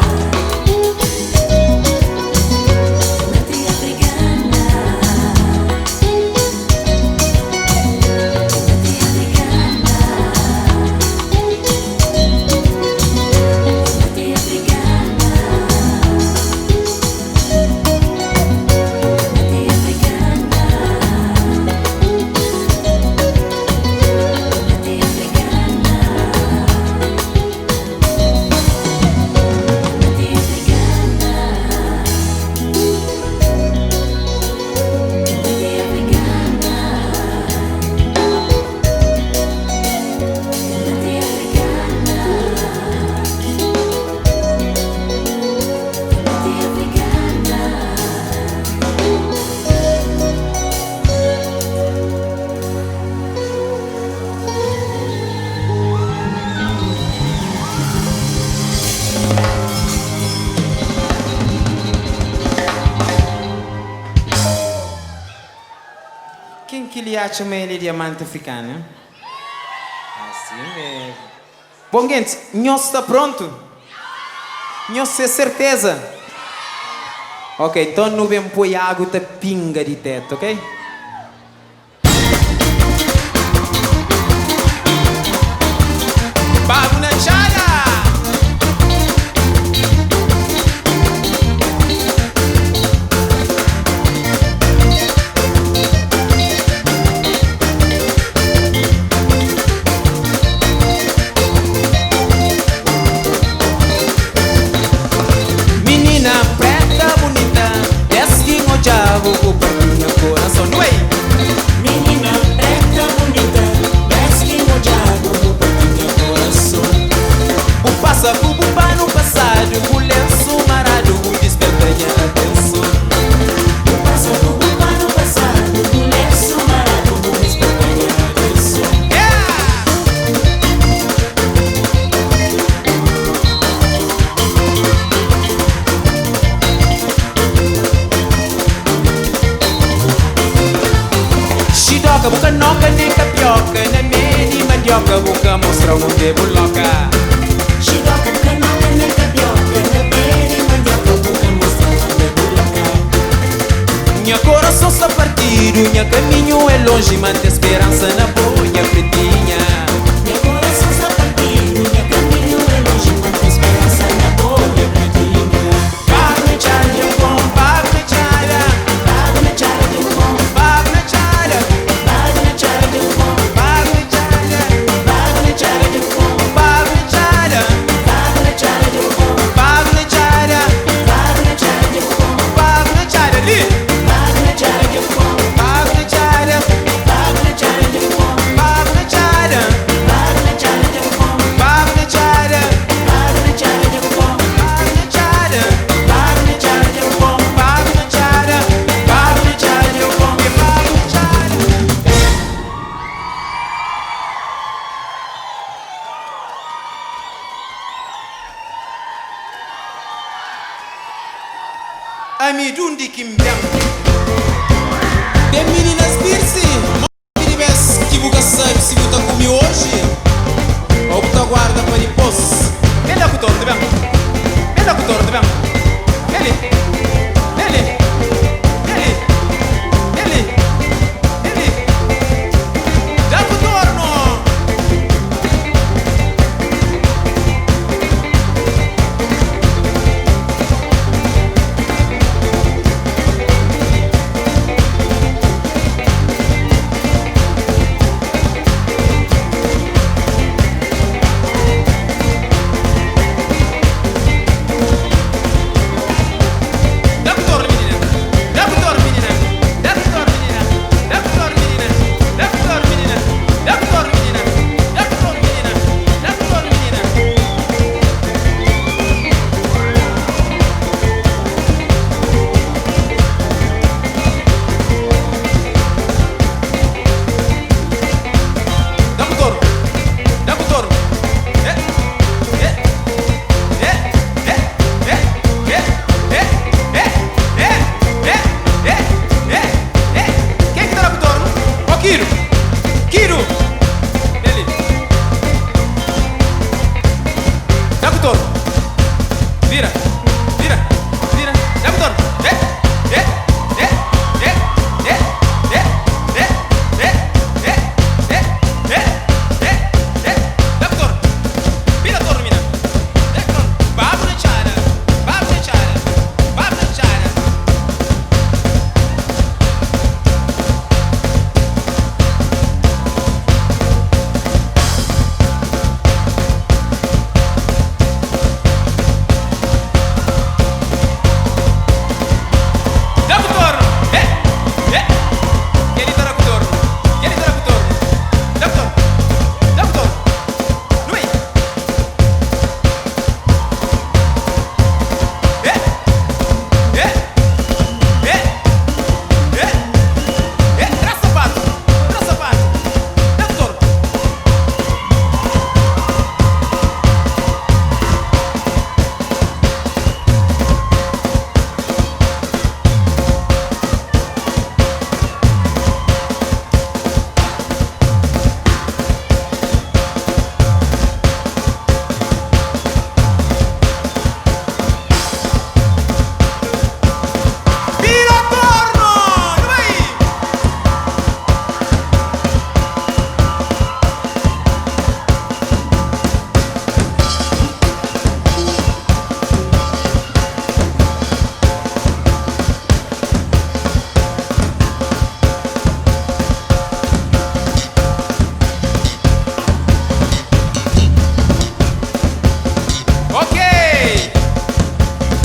Ken ki li atxa ma el é diamanti afrikanu? Asi mesmu. Bon gentis, nhos sta prontu? Nhos se serteza? Ok, nton nu ben poi agu ta pinga di tetu, ok? Pagu na txada! Minina preta bunita, des ki N odja-bu bu parti nha korason. Uei! Minina preta bunita, des ki N odja-bu bu parti nha korason. Bu pasa ku bu panu pasadu, bu lensu maradu, bu disperta nha atenson. Bu pasa ku bu panu pasadu, bu lensu maradu, bu disperta nha atenson. Yeah! Xidoka, bu ka noka nen kapioka, na mé di mandioka bu ka mostra unde bu loka. Xidoka, bu ka noka nen kapioka, na mé di mandioka bu ka mostra unde bu loka. Nha korason sta partidu, nha kaminhu é lonji, ma N ten speransa na bo, nha pretinha. Nha korason sta partidu, nha kaminhu é lonji, ma N ten speransa na bo, nha pretinha. Pagu na txada dja bu pon, pagu na txada. Pagu na txada dja bu pon. Pagu na txada. Pagu na txada dja bu pon. Pagu na txada. Pagu na txada dja bu pon. Pagu na txada. Pagu na txada dja bu pon. Pagu na txada. Pagu na txada dja bu pon. Pagu na txada li. Pagu na txada dja bu pon. Pagu na txada. Pagu na txada dja bu pon. Pagu na txada. Pagu na txada dja bu pon. Pagu na txada. Pagu na txada dja bu pon. Pagu na txada. Pagu na txada dja bu pon. Pagu na txada. Pagu na txada dja bu pon. Pagu na txada. Ami dundi ki N ben. Tem meninas birsi, ma di bes ki bu ka sabe si bu ta kume oji ou bu ta guarda pa dipôs. Ben da ku tortu, ben. Ben da ku tortu, ben. Ben li. Ben li. Ben li. Ben li. Ben li. Da ku tornu! Da ku tornu, minina. Da ku tornu, minina. Da ku tornu, minina. Da ku tornu, minina. Da ku tornu, minina. Da ku tornu, minina. Da ku tornu, minina. Da ku tornu, minina. Da ku tornu. Da ku tornu. Eh. Eh. Eh. Eh. Eh. Eh. Eh. Eh. Eh. Eh. Eh. Eh. Eh. Ken ki ta da ku tornu? Ó Kiru. Kiru. Ben li. Da ku tornu. Vira. Vira. Vira. Da ku tornu. Eh. Eh. Eh. Eh. Eh. Eh. Eh. Eh. Eh. Eh. Eh. Eh. Eh. Da ku tornu. Bira tornu, mina. Da ku tornu. Babu na txada. Babu na txada. Babu na txada. Da ku tornu. Eh. Eh. Kel li ta da ku tornu. Kel li ta da ku tornu. Da ku tornu. Da ku tornu. Nu bai. Eh. Eh. Eh. Eh. Eh. Tra sapatu. Tra sapatu. Da ku tornu. Bira tornu! Nu bai! Ok!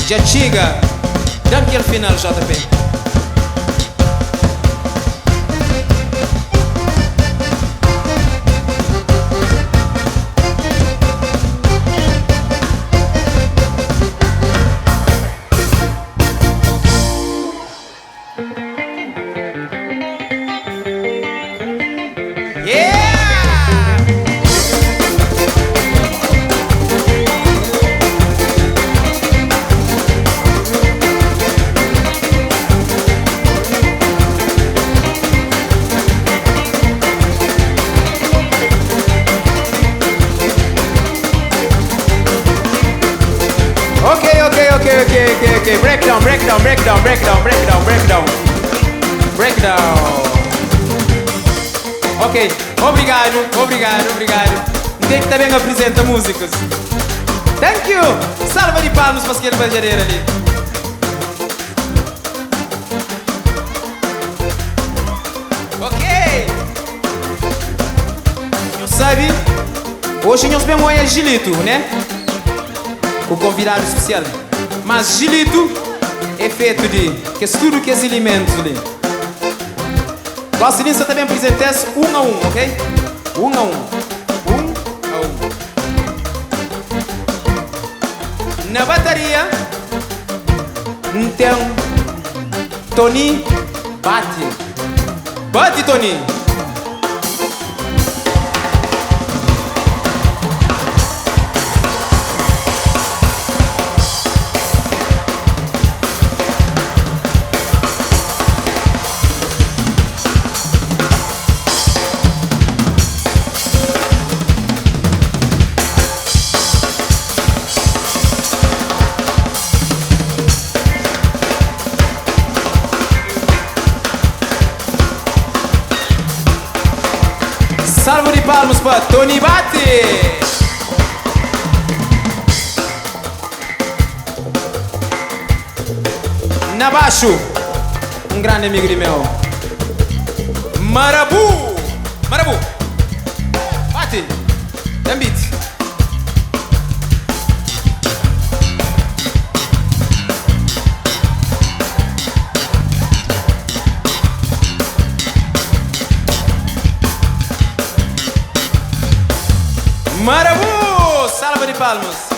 Dja txiga! Da-m kel final, JP. Yeah! Ok, ok, ok, ok, ok, ok. Breakdown, breakdown, breakdown, breakdown, breakdown, breakdown. Breakdown. Ok, obrigadu, obrigadu, obrigadu. N ten ki ta ben aprizenta múzikus. Thank you! Salva di palmus pa kel badjadera li. Ok! Nhos sabe, oji nhos ben oia Gilito, né? Ku konvidadu spesial. Mas Gilito é fetu di kes tudu kes ilimentus li. Gosi li N sa ta ben prizenta-s un a un, ok? Un a un. Un a un. Na bataria N ten Tony Bate. Bate, Tony! palmas pa Tony Bate! Na baxu, um grande amigo di meu, Marabu! Marabu! Bate! Dan beat! Marabu! Salva de palmas!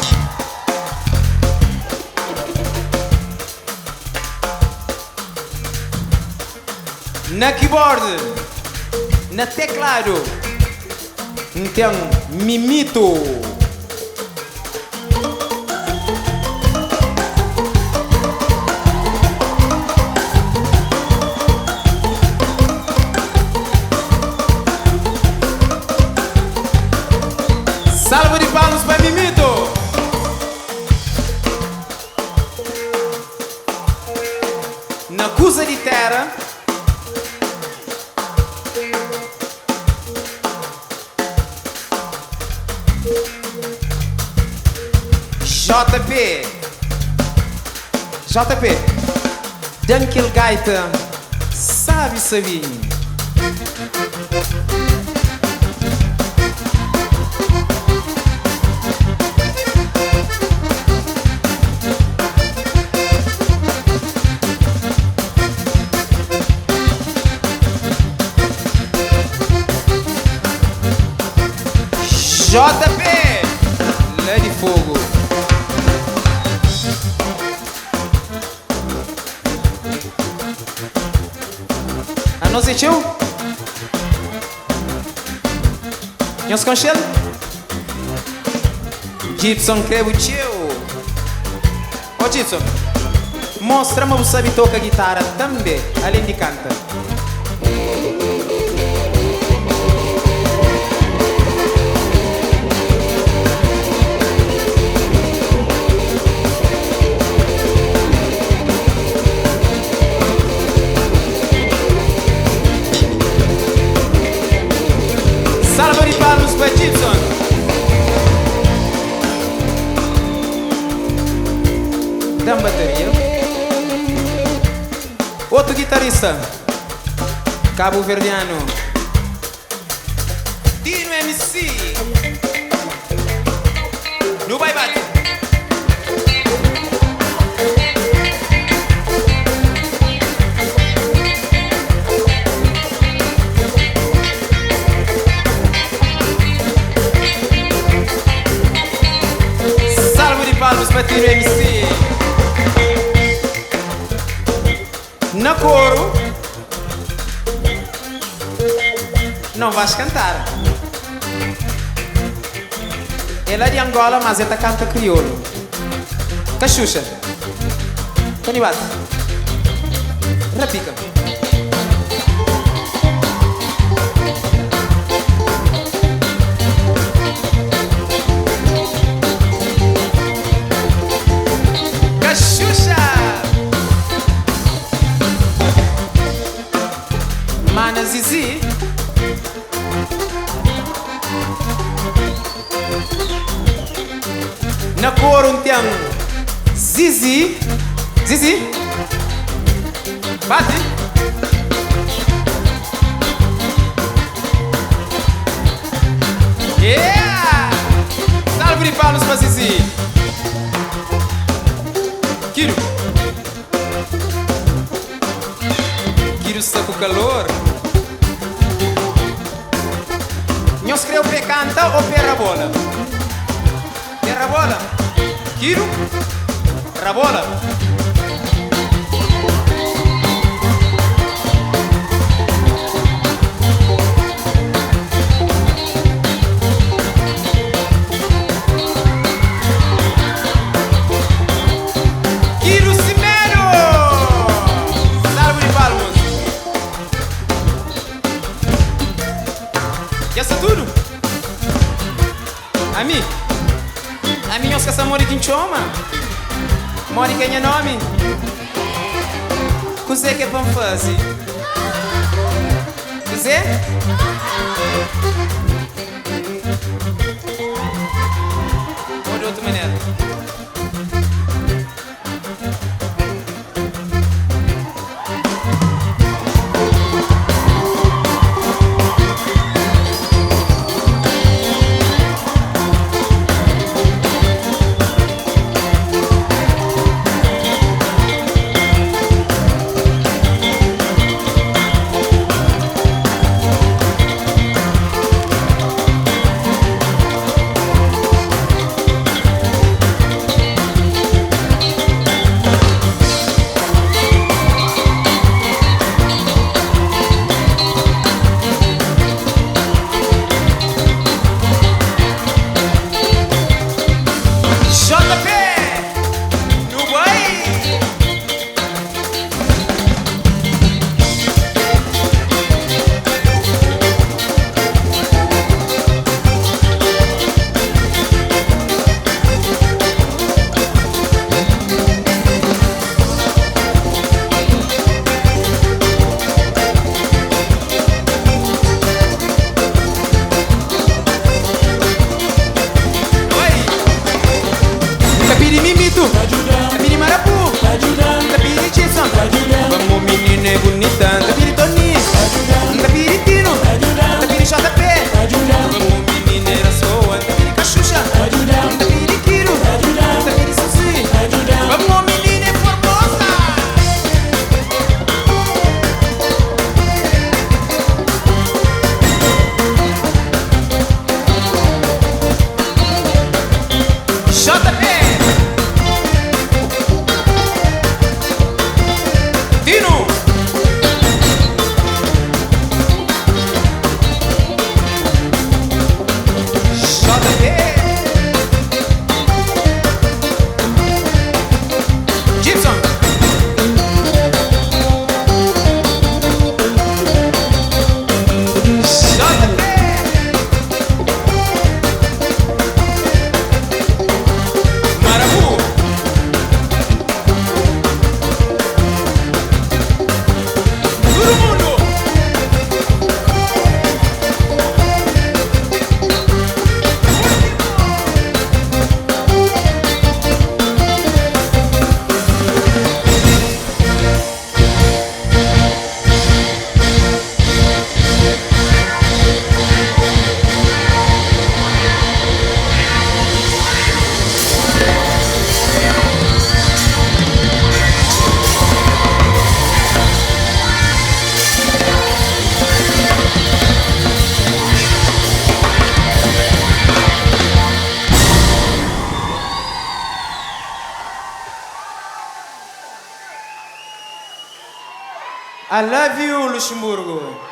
Na keyboard, na teclado, tem Mimito. Salva de palmas para Mimito. Na Cusa de Terra, JP, JP, Dunkel Gaita, sabe sabinho. JP, Lé de Fogo. A não sentiu? Nhos conchel? Gibson crebo tio. Ô Gibson, mostra-me você sabe tocar guitarra também, além de canta. Salva de palmas para Gibson. Dá bateria. Outro guitarrista, Cabo Verdeano, Dino MC. No vai bate. Salva de palmas para Tino MC. Na coro não vais cantar. Ela é de Angola, mas ela canta crioulo. Cachucha. Tony bate. Repica. Cachucha! Mana Zizi. Na cor um tem Zizi. Zizi. Bate. Yeah! Salve de palmas para Zizi. Kiro. Kiro está com calor. Nós creu pé canta ou pé rabola? Pé rabola? Kiro? Rabola? Kiro Cimero! Salve de palmas! Já está tudo? A mim? A mim, os que essa mori que chama? Mori quem é nome? Cos'è que é pra fazer? Cos'è? I love you, Luxemburgo.